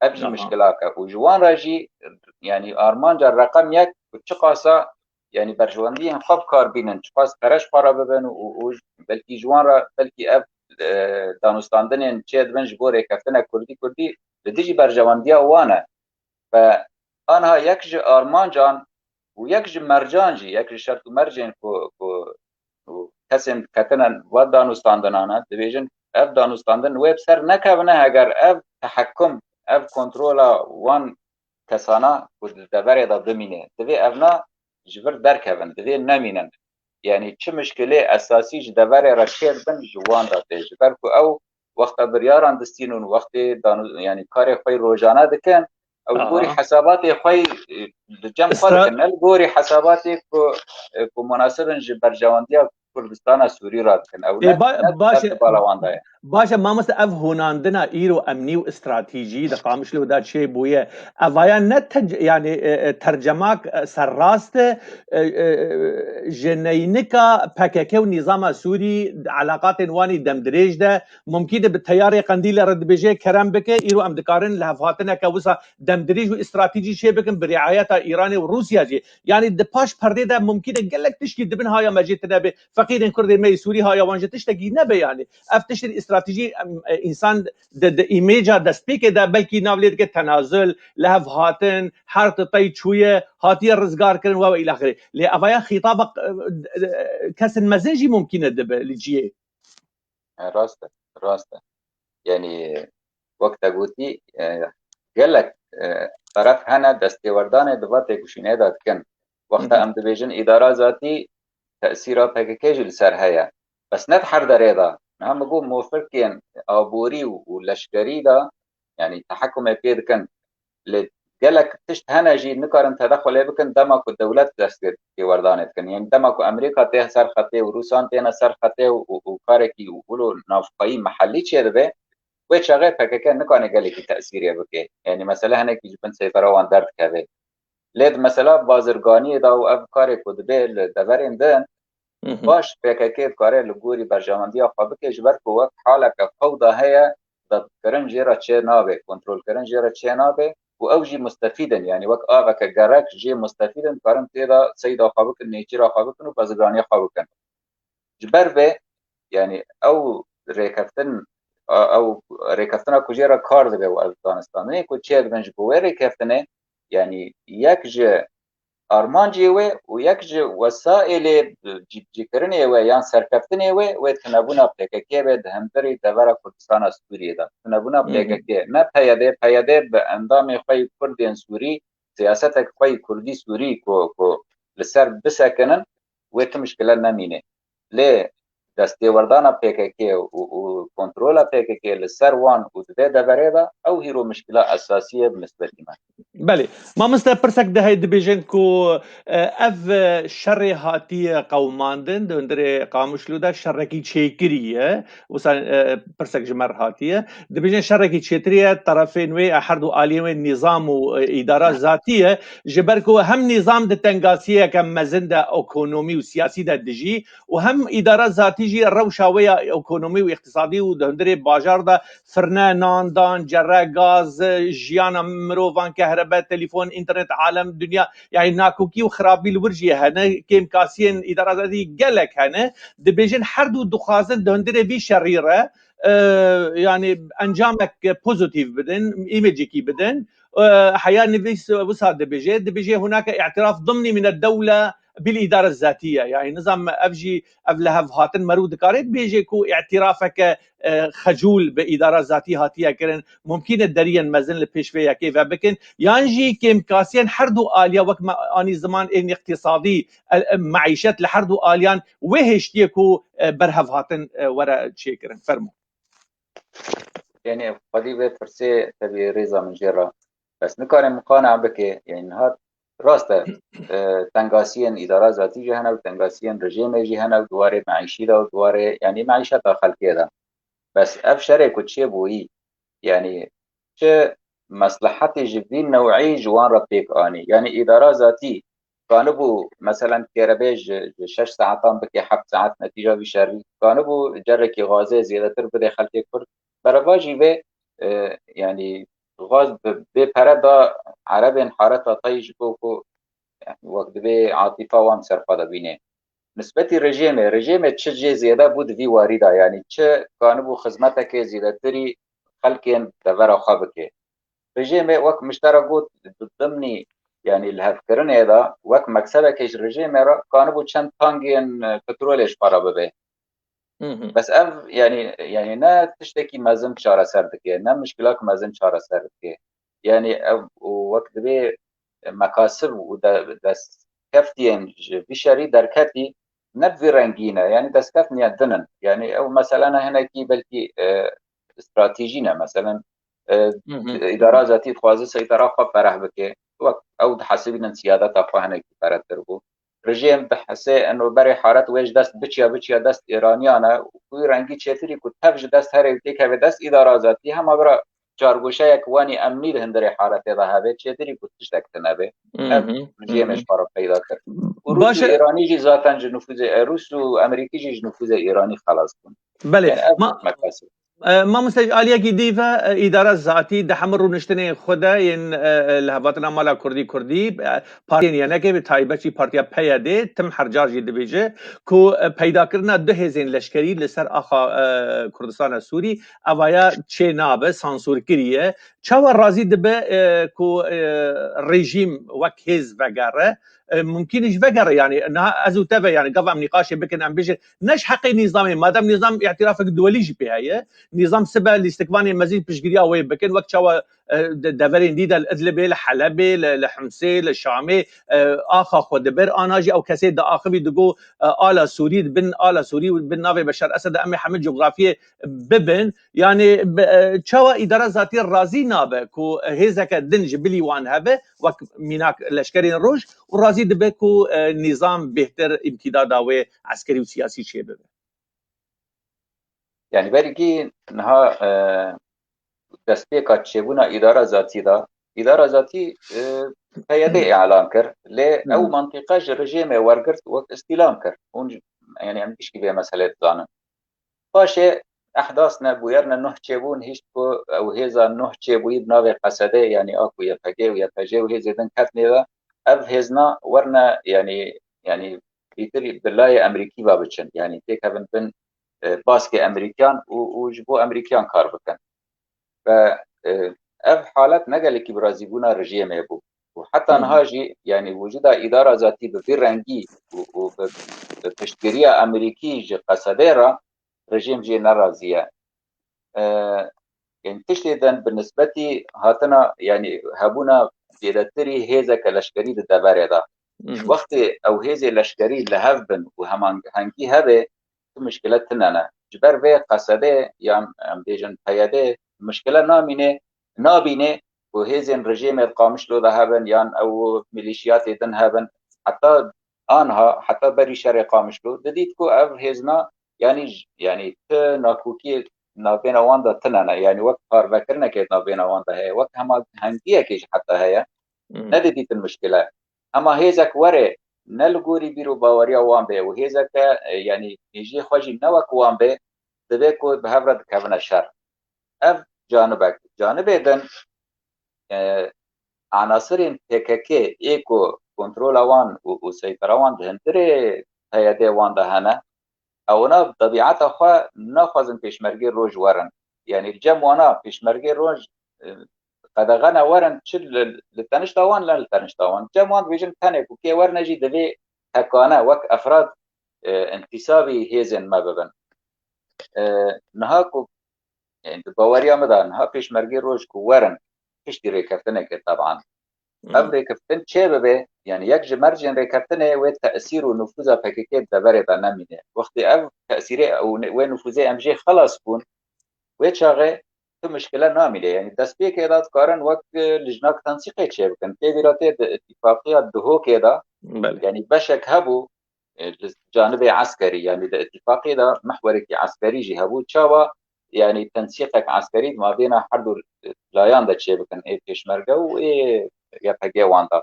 Ev jî Aha. mişkilak e. Û ji wan re jî, yanî armanca reqem yek ku çiqasa, yanî berjewendiyên xwe bi kar bînin, çiqas pere ji xwe re bibin û, û belkî ji wan re, belkî ev, e, danûstandinên çêdibin ji bo rêkeftina Kurdî, Kurdî li dijî berjewendiya wan e. Ve anha yek ji armancan û yek ji mercan jî, yek ji şert û mercên ku, ku û kesên ketine va danûstandinan e, dibêjin ev danûstandin wê bi ser nekevine heger ev tehekum, ev kontrola wan kesana ku di deverê de dimîne, divê evna ji vir derkevin, divê nemînin. Yanî çi mişkilê esasî ji deverê re çêdibin ji wan re tê. Ji ber ku ew wexta biryaran distînin, wextê danu-, yanî karê xwe yî rojane dikin, ew li gorî Aha. hesabatê xwe yî, e, li cem xwe Isra- dikin, ne li gorî hesabatê ku, e, ku munasib in ji berjewendiya Kurdistana Sûrî re dikin. Ew Ê, ne, ba- ne baş e, dest bala wan de ye. Baş e, mamoste, ev honandina îro emnî û stratejî di Qamişlo de çêbûye. Evaya ne te-, yanî, e, e, tercemak, e, serrast e, e, e, ji neynika P K K û nîzama Sûrî eleqatên wan î demdirêj de mumkîn e bi teyarê Qendîlê re dibêje kerem bike, îro em dikarin lihevhatineke wisa demdirêj û stratejî çêbikin bi riayeta Îranê û Rûsya jî. Yanî di paş perdê de mumkîn e gelek tişkî dibin haya me jê tune bê. Feqîrên Kurdê me yê Sûrî haya wan jî tiştekî nebe yanî. Ev tiştên stratejî, em, e, însan di, di îmêca destpêkê de belkî nav lê dike tenazul, lihevhatin, her tu tey çûye, hatiye rizgarkirin we we îlaxirê. Lê evaya xîtaba, e, e, kesên mezin jî mumkîn e dibe li cihê. E, rast e, rast e. Yanî wek te gotî, e, gelek, e, teref hene destêwerdanê di va têkoşînê de dikin. Wexta Hı hı. em dibêjin îdara zatî, tesîra P K K jî li ser heye. Bes ne di her derê de. Niha min got mofirkên aborî û, û leşkerî de, yanî tehekumê pê dikin. Lê gelek tişt hene jî nikarin tedexulê bikin dema ku dewlet destêwerdanê dikin. Yanî dema ku Amerîka tê ser xetê û Rûsan têne ser xetê û, û, û karekî û wilo navxweyî mehellî çêdibe, wê çaxê P K K nikane gelekî tesîrê bike. Yanî mesele hinekî ji bin seyfera wan derdikeve. Lê di mesela bazirganiyê de û ev karê ku dibe li deverên din, Hı hı. baş P K K dikare li gorî berjewendiya xwe bike, ji ber ku wek haleke fewda heye, dadkirin jê re çê nabe, kontrolkirin jê re çê nabe û ew jî mustefîd in, yanî wek aveke gerek jê mustefîd in, dikarin tê de seyda xwe bikin, nêçîra xwe bikin û bazirganiya xwe bikin. Ji ber vê, yanî ew rêkeftin, ew rêkeftina ku jê re kar dibe û ev danûstandinê ku çêdibin ji bo wê rêkeftinê, yanî yek ji armancê wê û yek ji wesaîlê cîbicîkirinê wê yan serkeftinê wê, wê tunebûna P K K be di hundirê devera Kurdistana Sûriyê de. Tunebûna Hı hı. P K K, ne P Y D, P Y D bi endamê xwe yê Kurdên Sûrî, siyasetek xwe yê Kurdî Sûrî ku, ku li ser bisekinin, wê tu mişkile nemîne. Lê destêwerdana P K K û, û kontrola P K K li ser wan û di vê deverê de ew hîro mişkila esasî ye bi nisbetî me. Belê. Mamoste, pirsek de heye dibêjin ku, e, ev, e, şerê hatiye qewimandin, di hundirê Qamişlo de şerekî çêkirî ye. Wisa, e, pirsek ji me re hatiye. Dibêjin şerekî çêtirî ye, terefên wê, e, her du aliyên wê nîzam û, e, îdara zatî ye. Ji ber ku hem nîzam di tengasiyeke mezin de ekonomî û siyasî de dijî û hem îdara zatî jî rewşa wê ya ekonomî û îqtisadî û di hundirê bajar de firne, nan dan, cere, gaz, jiyana mirovan, kehrebe, telefon, înternet, alem, dinya, yanî nakokî û xirabî li wir jî hene, kêmkasiyên îdara zatî gelek hene. Dibêjin her du dixwazin di hundirê vî şerî re, e, yanî encamek pozîtîf bidin, îmecekî bidin. E, heya nivîs wisa dibêje, dibêje hunake îtiraf dimnî mine dewle bil îdare zatî ye. Yanî nizam ev jî, ev lihevhatin merû dikare bêje ku îtirafeke, e, xecûl bi îdara zatî hatiye kirin, mumkîn e deriyên mezin li pêş vê yekê ve bikin, yan jî kêmkasiyên her du aliya wek me anî ziman ên îqtîsadî, e, e, meîşet li her du aliyan wê hêştiyê ku, e, berhevhatin, e, were çêkirin. Fermo. Yanî xwedî vê pirsê tevî rêza min jê re. Bes nikare min qane bike. Yanî niha rast e, e, tengasiyên îdara zatî jî hene û tengasiyên rejêmê jî hene û di warê meîşî de û di warê, yanî meîşeta xelkê de. Bes ev şerê ku çêbûyî, yanî çi meslehetê ji vî new'î ji wan re pêk anî? Yanî îdara zatî kanibû, meselen, kêrebê ji, ji şeş saetan bike heft saet netîca vî şerî, kanibû carekî gazê zêdetir bide xelkê Kurd. Berevajî vê, e, yanî gaz bi bê pere da erebên hareta tayî ji bo ku, yanî wek divê atîfa wan ser xwe de bîne. Nisbetî rejêmê, rejêmê çi jê zêde bû di vî warî de, yanî çi kanibû xizmetekê zêdetirî xelkên devera xwe bike. Rejêmê wek min ji te re got, di dimnî, yanî lihevkirinê de wek meksebekê ji rejêmê re kanibû çend tangên, e, petrolê ji xwe re bibe. Hı hı. Bes ev, yanî, yanî ne tiştekî mezin çareser dike, ne mişkilak mezin çareser dike. Yanî ev û wek divê mekasib û de, destkeftiyên ji vî şerî derketî ne bi vî rengî ne. Yanî destkeftiniya din in. Yanî ew mesele ne hinekî belkî, e, stratejî ne. Meselen, e, Hı hı. îdara zatî dixwaze seytera xwe fereh bike. Wek ew dihesibînin siyadeta xwe hinekî feretir bû. Rejîm dihese eno berê haret wê ji dest biçiya, biçiya dest Îraniyan e û wî rengî çêtirî ku tev ji dest herê û têkeve dest îdara zatî, hema bira çargoşeyek wanî emnî di hundirê haretê de hebe, çêtirî ku tiştek tune be. Ev Hı hı. rejîmê Hı hı. ji xwe re peyda kir. Û Rûs Baş û e- Îranî jî zaten ji nifûzê, e, Rûs û Amerîkî jî ji nifûzê Îranî xelas bûn. Belê. Yani ev Ma- mekasib. E, mamoste, ji aliyekî dî ve, e, îdara zatî di hemû rûniştinên xwe de yên, e, e, li hevatina mala Kurdî Kurdî, e, partiyên yenekê bi taybet jî partiya P Y D, tim her car jî dibêje ku, e, peydakirina du hêzên leşkerî li ser axa, e, Kurdistana Sûrî, evaya çê nabe, sansûr kiriye. Çawa razî dibe, e, ku, e, rejîm wek hêz vegere? E, mumkîn e jî vegere, yani niha ez û te ve, yani gava em nîqaşê bikin, em bêjin, ne ji heqê nîzamê, madem nîzam îtirafek duwelî jî pê heye, nîzam sibe lîstikvanên mezin piştgiriya wê bikin, wek çawa, e, de-, deverên dî de li Idlibê, li Helebê, li, li Himsê, li Şamê, e, axa xwe dibir, ana jî ew kesê diaxivî digo, e, ala Sûrî, bin ala Sûrî û bin navê Beşar Esed de em ê hemî cografiyê bibin. Yani bi-, e, çawa îdara zatî razî nabe ku hêzeke din ji bilî wan hebe, wek mînak leşkerên roj, û razî dibe ku, e, nîzam bêhtir îmtîdada wê eskerî û siyasî çêbibe. Yani berî niha, e, destpêka çêbûna îdara zatî de, îdara zatî, e, P Y D Hı hı. îlan kir. Lê Hı ew hı. mantîqe ji rejêmê wergirt wek îstîlam kir. Hûn, yani em gişkî vê meselê dizanin. Paşê ehdas ne, bûyer ne, nuh çêbûn, hişt ku ew hêza nuh çêbûyî bi navê Qesede, yani a ku Y P G û Y P J û hêzê din ketnê de, ev hêzna werne, yani, yani îtir bi layê Emerîkî ve biçin, yani têkevin bin, e, baskê Emerîkiyan û, û ji bo Emerîkiyan kar bikin. Ve, e, ev halet ne gelekî bi razîbûna rejêmê bû. Û heta Hı hı. niha jî, yani wicûda îdara zatî bi vî rengî û, û bi, bi piştgiriya Amerîkî ji Qesedê re rejîm jê nerazî ye. E, yani tiştê din bi nisbetî hatina, yani hebûna zêdetirî hêzeke leşkerî di deverê de. Hı hı. Ji wextê ew hêzê leşkerî li hev bin û hemahengî hebe, tu mişkile tune ne. Ji ber vê Qesedê yan em bêjin P Y D mişkile namîne, nabîne ku hêzên rejêmê di Qamişlo de hebin yan ew milîşiyatê din hebin. Heta anha, heta berî şerê Qamişlo, didît ku ev hêzna, yanî j-, yanî ti nakokiyê navbêna wan de tune ne. Yanî wek parvekirinekê navbêna wan de heye, wek hema hengiyekê jî heta heye. Hı. Nedidîtin mişkile. Hema hêzek were, ne li gorî bîr û baweriya wan be û hêzeke, e, yanî hêjiyê xwe jî ne wek wan be, divê ku bi hev re dikevine şer. Ev canibek. Canibê din, e, anasirên P K K ê ku kontrola wan û, û seytera wan di hundirê P Y D wan de hene, ewna bi tebiata xwe naxwazin pêşmergê roj werin. Yanî li cem wana pêşmergê roj, e, qedexene werin, çi li, li tenişta wan, ne li tenişta wan. Cem wan dibêjin tenê ku kê werne jî divê hekane wek efrad, e, întisabî hêzên me bibin. E, niha ku, yani, di baweriya min de niha pêşmergê roj ku werin piştî rêkeftinekê, teban. Hı hı. Ev rêkeftin çê bibe, yani yek ji mercên rêkeftinê wê tesîr û nufûza P K K di deverê de nemîne. Wextê ev tesîrê û ne-, wê nufûzê em jê xelas bûn, wê çaxê tu mişkile namîne. Yanî destpêkê de dikarin wek, e, lijnak tensîqê çêbikin. Tê bîra tê di îtîfaqiya Duhokê de, Belê. yanî beşek hebû, e, li canibê eskerî, yanî di îtîfaqê de mihwerekî eskerî jî hebû. Çawa, yanî tensîqek eskerî di mabêna her du layan de çêbikin, ê pêşmerge û ê Y P G wan de.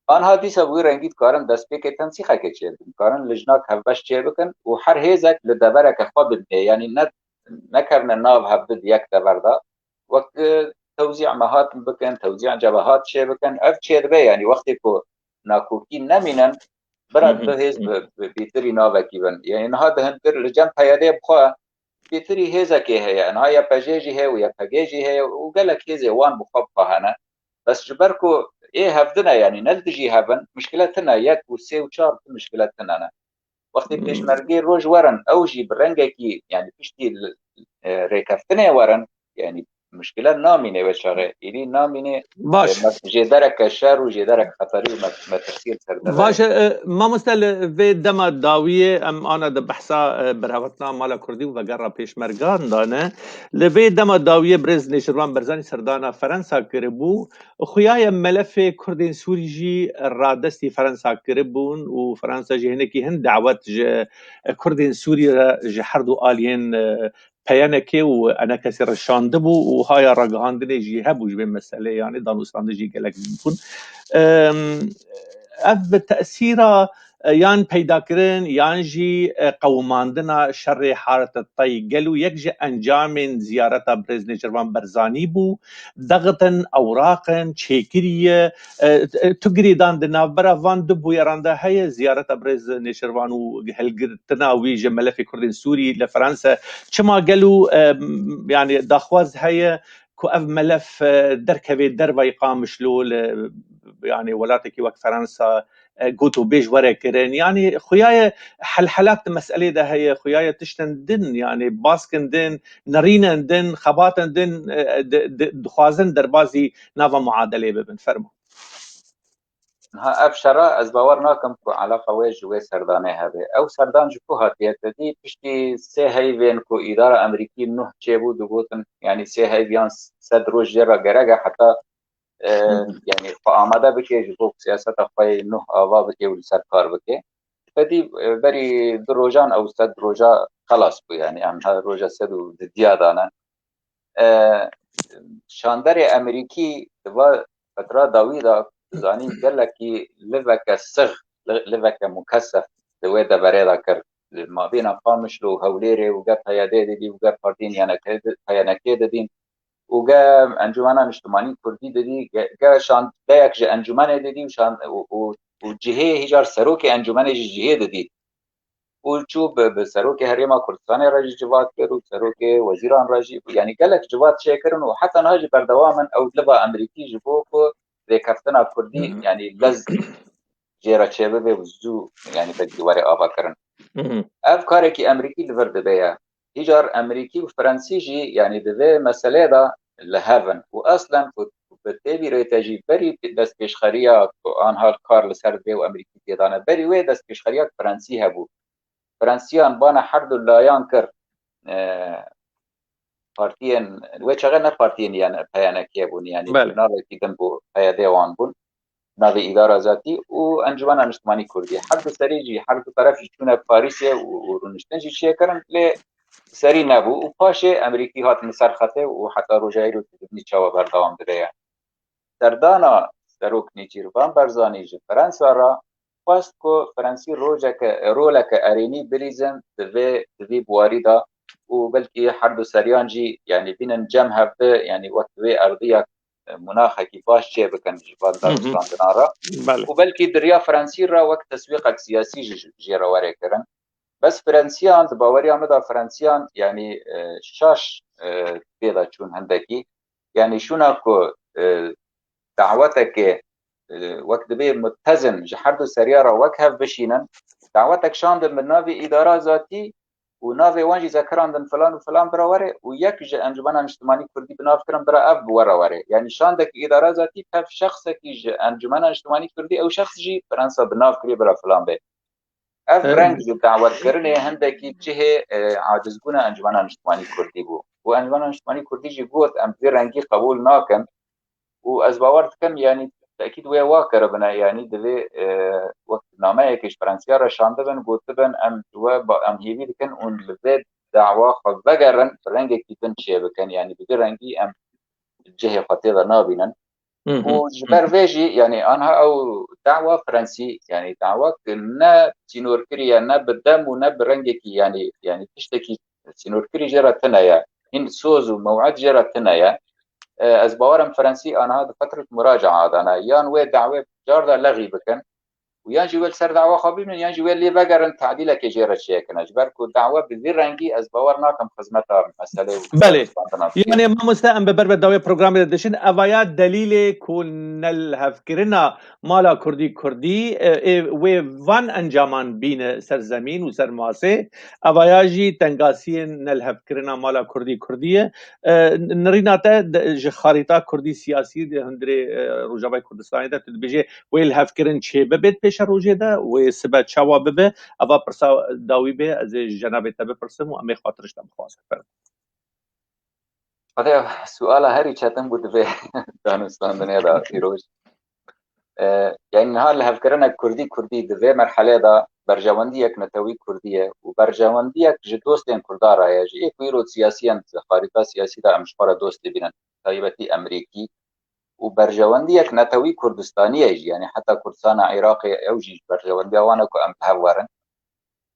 Anha dîsa bi wî rengî dikarin destpêkê tensîqekê çêbikin, dikarin lijnak hevbeş çêbikin û her hêzek li devereke xwe bibîne, yanî ne, nekevne nav hevdu di yek dever de. Wek, e, tewzî mehat bikin, tewzî cebehat çêbikin, ev çêdibe, yanî wextê ku nakokî nemînin, bira Mhm, du hêz mhm. bi, bi bîtirî navekî bin. Yanî niha di hundir li cem P Y D bi xwe bêtirî hêzekê heye. Niha Y P J jî heye û Y P G jî heye û gelek hêzê wan bi xwe bi xwe hene. Bes ji ber ku ê hevdin e, yanî ne li dijî hev in, mişkile tune, yek û sê û çar tu mişkile tune ne. Wextê Hmm. pêşmergê roj werin, ew jî bi rengekî, yanî piştî li, e, rêkeftinê werin, yanî mişkile namîne wê çaxê. Êdî namîne, Baş. e, me-, jêdereke şer û jêderek xeterî û me-, metirsiyê li ser devê. Baş e, e, mamoste, li vê dema dawiyê em ana di behsa, e, berhevatina mala Kurdî û vegera pêşmergan de ne. Li vê dema dawiyê birêz Nêçirvan Barzanî serdana Fransa kiribû. Xuya ye melefê Kurdên Sûrî jî radestî Fransa kiribûn û Fransa jî hinekî hin dawet ji, e, Kurdên Sûrî re ji her du aliyên, e, P Y N K û E N K S re şandibû û haya ragihandinê jî hebû ji vê meselê, yanî danûstandin jî gelek bûn. Em, ev bi tesîra, e, yan peydakirin yan jî, e, qewimandina şerê Haret Tey gelo yek ji encamên ziyareta birêz Nêçirvan Barzanî bû. Dextin, ewraqin, çêkirî ye. E, e, tu girêdan di navbera van du bûyeran de heye, ziyareta birêz Nêçirvan û hilgirtina wî ji melefê Kurdên Sûrî li Fransa. Çima gelo, e, yanî daxwaz heye ku ev melef, e, derkeve dervayî Qamişlo li, yanî welatekî wek Fransa, e, gotûbêj were kirin? Yanî xuya ye helhelak di meselê de heye, xuya ye tiştin din, yanî baskin din, nerînên din, xebatên din, e, di, di, dixwazin derbazî nava muadelê bibin. Fermo. Niha ev şera ez bawer nakim ku eleqa wê ji wê serdanê hebe. Ew serdan ji ku hatiye? Te dî piştî sê heyvên ku îdara Amerîkî nuh çêbû, digotin, yanî sê heyv yan sed roj jê re gerek e heta, e, Hı hı. yanî xwe amade bike ji bo ku siyaseta xwe yê nuh ava bike û li ser kar bike. Te dî, e, berî du rojan ew sed roja xelas bû, yanî em her roja sed û didiya dane. E, şanderê Amerîkî di va fetra dawî de, zanî gelekî liveke six, li-, liveke mukesef di wê deverê de kir. Li mabêna Qamişlo û Hewlêrê û ge P Y D didî û ge partiyên Y N K di-, P Y N K didîn û ge Encûmena Niştimanî Kurdî didî, ge, ge şan-, geyek ji encûmenê didî û şan-, û, û, û cihê hîjar serokê encûmenê jî cihê didî. Û çû bi, bi serokê Herêma Kurdistanê re jî civat kir û serokê wezîran re jî, yanî gelek civat çêkirin û heta niha jî berdewam in ew liva Amerîkî ji bo ku rêkeftina Kurdî, Hı hı. yanî lez jê re çêbibe û zû, yanî belkî were avakirin. Hı hı. Ev karekî Amerîkî li vir dibe ye. Hîcar Amerîkî û Fransî jî, yanî di vê meselê de li hev in. Û eslen ku bi tê bîrê te jî berî destpêşxeriya ku anha kar li ser dibê û Amerîkî tê de ne, berî wê destpêşxeriya Fransî hebû. Fransiyan bana her du layan kir, e, partiyên, wê çaxê ne partiyên Y N P, Y N K bûn, yanî Belê. navekî din bû, P Y D wan bûn, navê Îdara Zatî û Encûmena Niştimanî Kurdî. Her du serî jî, her du teref jî çûne Parîsê û, û rûniştin jî çêkirin, lê serî nebû û paşê Amerîkî hatin ser xetê û heta roja îro tu dibînî çawa berdewam dibe ye. Serdana Serok Nêçîrvan Barzanî ji Fransa re xwest ku Fransî rojeke, roleke erênî bilîzin di vê, di vî buwarî de û belkî her du seriyan jî, yanî bînin cem hev de, yanî wek di vê erdiya, e, munaxekî baş çêbikin ji van Hı hı. danûstandinan re. Belê. Û belkî di riya Fransî re wek teswîqek siyasî jî jê re were kirin. Bes Fransiyan, di baweriya min de Fransiyan, yanî, e, şaş, e, pê de çûn hindekî. Yanî şûna ku, e, daweteke, e, wek dibê muttezin ji her du seriya re wek hev bişînin, dawetek şandin bi navê Îdara Zatî û navê wan jî zekirandin filan û filan bira were û yek ji Encûmena Niştimanî Kurdî bi nav kirin bira ev bi we re were. Yanî şandek Îdara Zatî tev şexsekî ji Encûmena Niştimanî Kurdî, ew şexs jî Fransa bi nav kiriye bira filan bê. Ev reng ji dawetkirinê hindekî cihê, e, acizbûna Encûmena Niştimanî Kurdî bû. Û Encûmena Niştimanî Kurdî jî got, em vî rengî qebûl nakin. Û ez bawer dikim, yanî tekîd wê wa kiribine, yanî divê, e, wek nameyekê ji Fransiya re şandibin, gotibin, em ji we ba-, em hêvî dikin û li vê dawa xwe vegerin, bi rengekî din çêbikin, yanî bi vî rengî em cihê xwe tê de nabînin. Û ji ber vê jî, yanî anha ew dawa Fransî, yanî dawa ku ne sînorkirî ye, ne bi dem û ne bi rengekî, yanî, yanî tiştekî sînorkirî jê re tune ye. Hîn soz û mew'id jê re tune ye. E, ez bawer im Fransî anha di fetret muracaa dane. Yan wê dawê car de lexî bikin û yan jî wê li ser dawa xwe bînin, yan jî wê lê vegerin, tadîlekê jê re çêkin. Ji ber ku dawa bi vî rengî ez bawer nakim xizmeta meselê û Belê. Yanî mamoste, em bi ber ve dawê programê de dişin. Evaya delîlê ku nelhevkirina mala kurdî kurdî, e, ê wê van encaman bîne ser zemîn û ser masê. Evaya jî tengasiyên nelhevkirina mala kurdî kurdî ye. E, nirîna te de, ji xarîta kurdî siyasî di hundirê, e, Rojavayê Kurdistanê de tu dibêjê wê lihevkirin çê bibe di pêşerojê de, wê sibe çawa bibe? Eva pirsa dawî bê, ez ê ji cenabê te bipirsim û em ê xatir ji te bixwazin. Fermo. Xwedê suala herî çetin bû di vê danûstandinê de îroj. E, yani niha lihevkirina kurdî kurdî di vê merhelê de berjewendiyek netewî kurdî ye û berjewendiyek ji dostên kurda re ye. Ji ê ku îro siyasiyen di xarîta siyasî de em ji xwe re dost dibînin, taybetî Emerîkî, û berjewendiyek netewî Kurdistanî ye jî, yani heta Kurdistana Iraqê ew jî ji berjewendiya wan e ku em bi hev werin.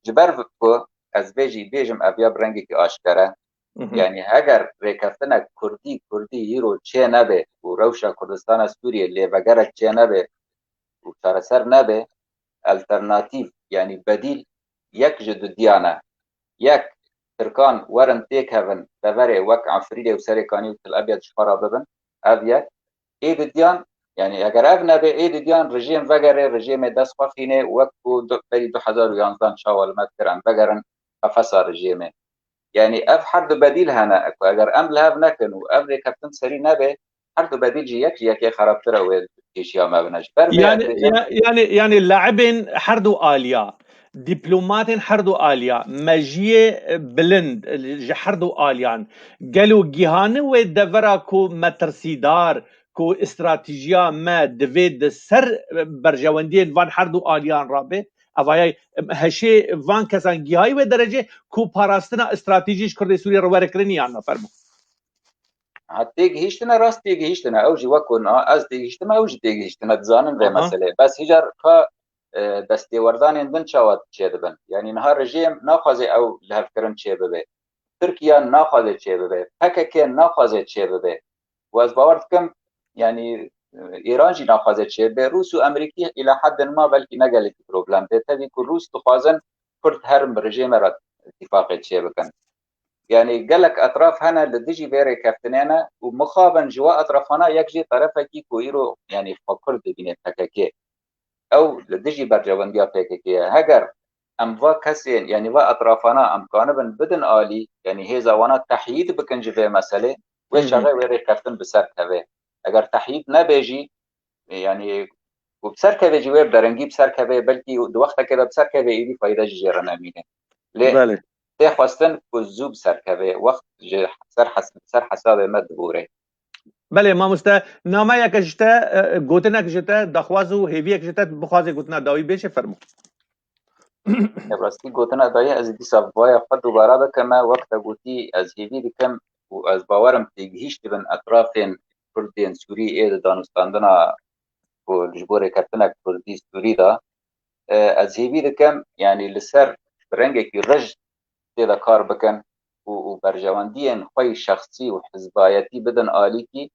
Ji ber ku ez vê jî bêjim, ev ya bi rengekî aşkere, Mhm. yani heger rêkeftinek kurdî kurdî îro çê nebe û rewşa Kurdistana Sûriyê lêvegerek çê nebe û çareser nebe, alternatîf, yani bedîl yek ji dudiyan e. Yek, Tirkan werin têkevin deverê wek Efrînê û Serêkanî û Til Ebyed ji xwe re bibin. Ev yek. Ê didiyan, yani eger ev nebe, ê didiyan rejîm vegere, rejîmê dest xwe xîne, wek ku du, berî du hezar û yanzdan çawa li me dikir, em vegerin qefesa rejîmê. Yani ev her du bedîl hene, ku eger em li hev nekin û ev rêkeftin serî nebe, her du bedîl jî yek ji yekê xerabtir e wê pêşiya me bine. Ji ber vê Yani, ez bêjim ya-, yani, yani laibên her du aliya, diplomatên her du aliya, mejiyê, e, bilind, e, ji her du aliyan, gelo gihane wê devera ku metirsîdar, ku stratejiya me divê di ser, e, berjewendiyên van her du aliyan rabe? Evaya, e, heşê van kesan gihayî wê derecê ku parastina stratejî ji Kurdê Sûriyê re were kirin yan na? Fermo. Ha, têgihîştine, rast têgihîştine. Ew jî wek ku na, ez têgihîştime, ew jî têgihîştine, dizanin vê Aha. meseleyê. Bes hîcar ka, e, destêwerdanên din çawa çêdibin? Yanî niha rejîm naxwaze ew lihevkirin çêbibe. Tirkiye naxwaze çêbibe. P K K naxwaze çêbibe. Û ez bawer dikim, yanî, e, Îran jî naxwaze çêbibe. Rûs û Emerîkî îla heddin ma belkî ne gelekî problem be. Tevî ku Rûs dixwazin Kurd herin bi rejîmê re îtîfaqê çêbikin. Yani gelek etraf hene li dijî vê rêkeftinê ne û mixabin ji we etrafana yek jê terefekî ku îro yani xwe Kurd dibîne P K K. Ew li dijî berjewendiya P K K ye. Heger em va kesên, yani va etrafana em kanibin bidin alî, yani hêza wana tehyîd bikin ji vê meselê, wê Hı hı. çaxê wê rêkeftin bi ser keve. Eger tehyîd nebe jî, yani ku bi ser keve jî wê bi derengî bi ser keve, belkî di wextekê de bi ser keve, êdî fayde jî jê re nemîne. Lê Belê. tê xwestin ku zû bi ser keve, wext ji ser hes-, ser hesabê me dibûre. Belê, mamoste, nameyek ji te, e, gotinek ji te, daxwaz û hêviyek ji te, bixwazê gotina dawî bêje, fermo. Rastî gotina dayê, ez ê dîsa vaya xwe dubara bikim. Me wek te gotî, ez hêvî dikim û ez bawer im têgihîştibin etrafên Kurdên Sûrî ê di danûstandina ku ji bo rêkeftinek Kurdî Sûrî de, e, ez hêvî dikim, yanî li ser bi rengekî rij tê de kar bikin û, û berjewendiyên xwe yî şexsî û hizbayetî bidin alîkî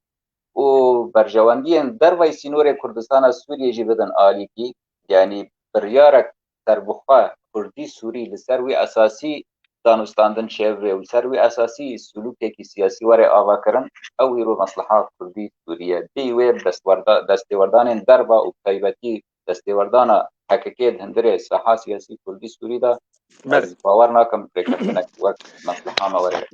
û berjewendiyên dervayî sînorê Kurdistana Sûriyê jî bidin alîkî. Yanî biryarek serbixwe Kurdî Sûrî li ser wî esasî danûstandin çêbibe û li ser wî esasî sulûkekî siyasî were avakirin, ew îro mesleha Kurdî Sûrî ye. Bêyî wê destwerda-, destêwerdanên derva û bi taybetî destêwerdana P K K di hundirê saha siyasî Kurdî Sûrî de Belê. Ez bawer nakim pêkeftinek wek mesleha me were.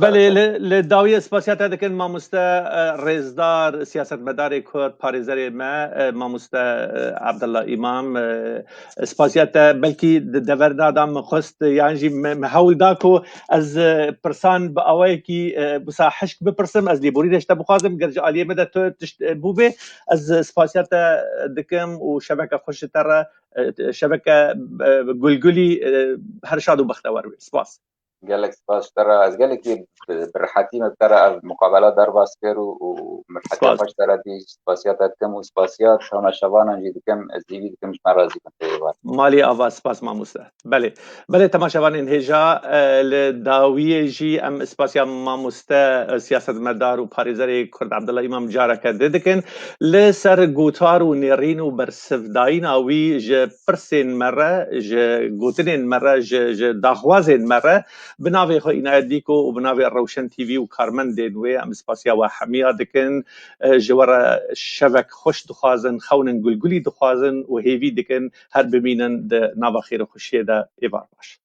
Belê, li, li dawiyê spasiya te dikin mamoste, e, rêzdar, siyasetmedarê Kurd, parêzerê me, e, mamoste, e, Abdullah Îmam, e, spasiya te belkî di deverna da min xwest, yan jî min, min hewl da ku ez, e, pirsan bi awayekî, e, wisa hişk bipirsim, ez lêborînê ji te bixwazim, ger ji aliyê me de tu tişt, e, bûbê, ez spasiya te dikim û şeveke xweş ji te re, e, şeveke, e, gulgulî, e, her şad û bextewer wê. Spas. Gelek spas ji te re. Ez gelekî bi, bi rihetî me bi te re ev muqabela derbas kir û, û min rihetiya Spas. xwe ji te re dî, spasiya te dikim û spasiya temaşevanan jî dikim, ez hêvî dikim ji me razî bin tê êvar. Malî ava, spas mamoste. Belê. Belê temaşevanên hêja, e, li dawiyê jî em spasiya mamoste, e, siyasetmedar û parêzerê Kurd Abdullah Îmam careke din dikin. Li ser gotar û nêrîn û bersivdayîna wî ji pirsên me re, ji gotinên me re, ji, ji daxwazên me re, bi navê xwe Înayet Dîko û bi navê Rewşen T V û karmendên wê em spasiya we hemiya dikin. E, ji we re şevek xweş dixwazin, xewnên gulgulî dixwazin û hêvî dikin her bimînin di nava xêr û xweşiyê de. Êvar baş.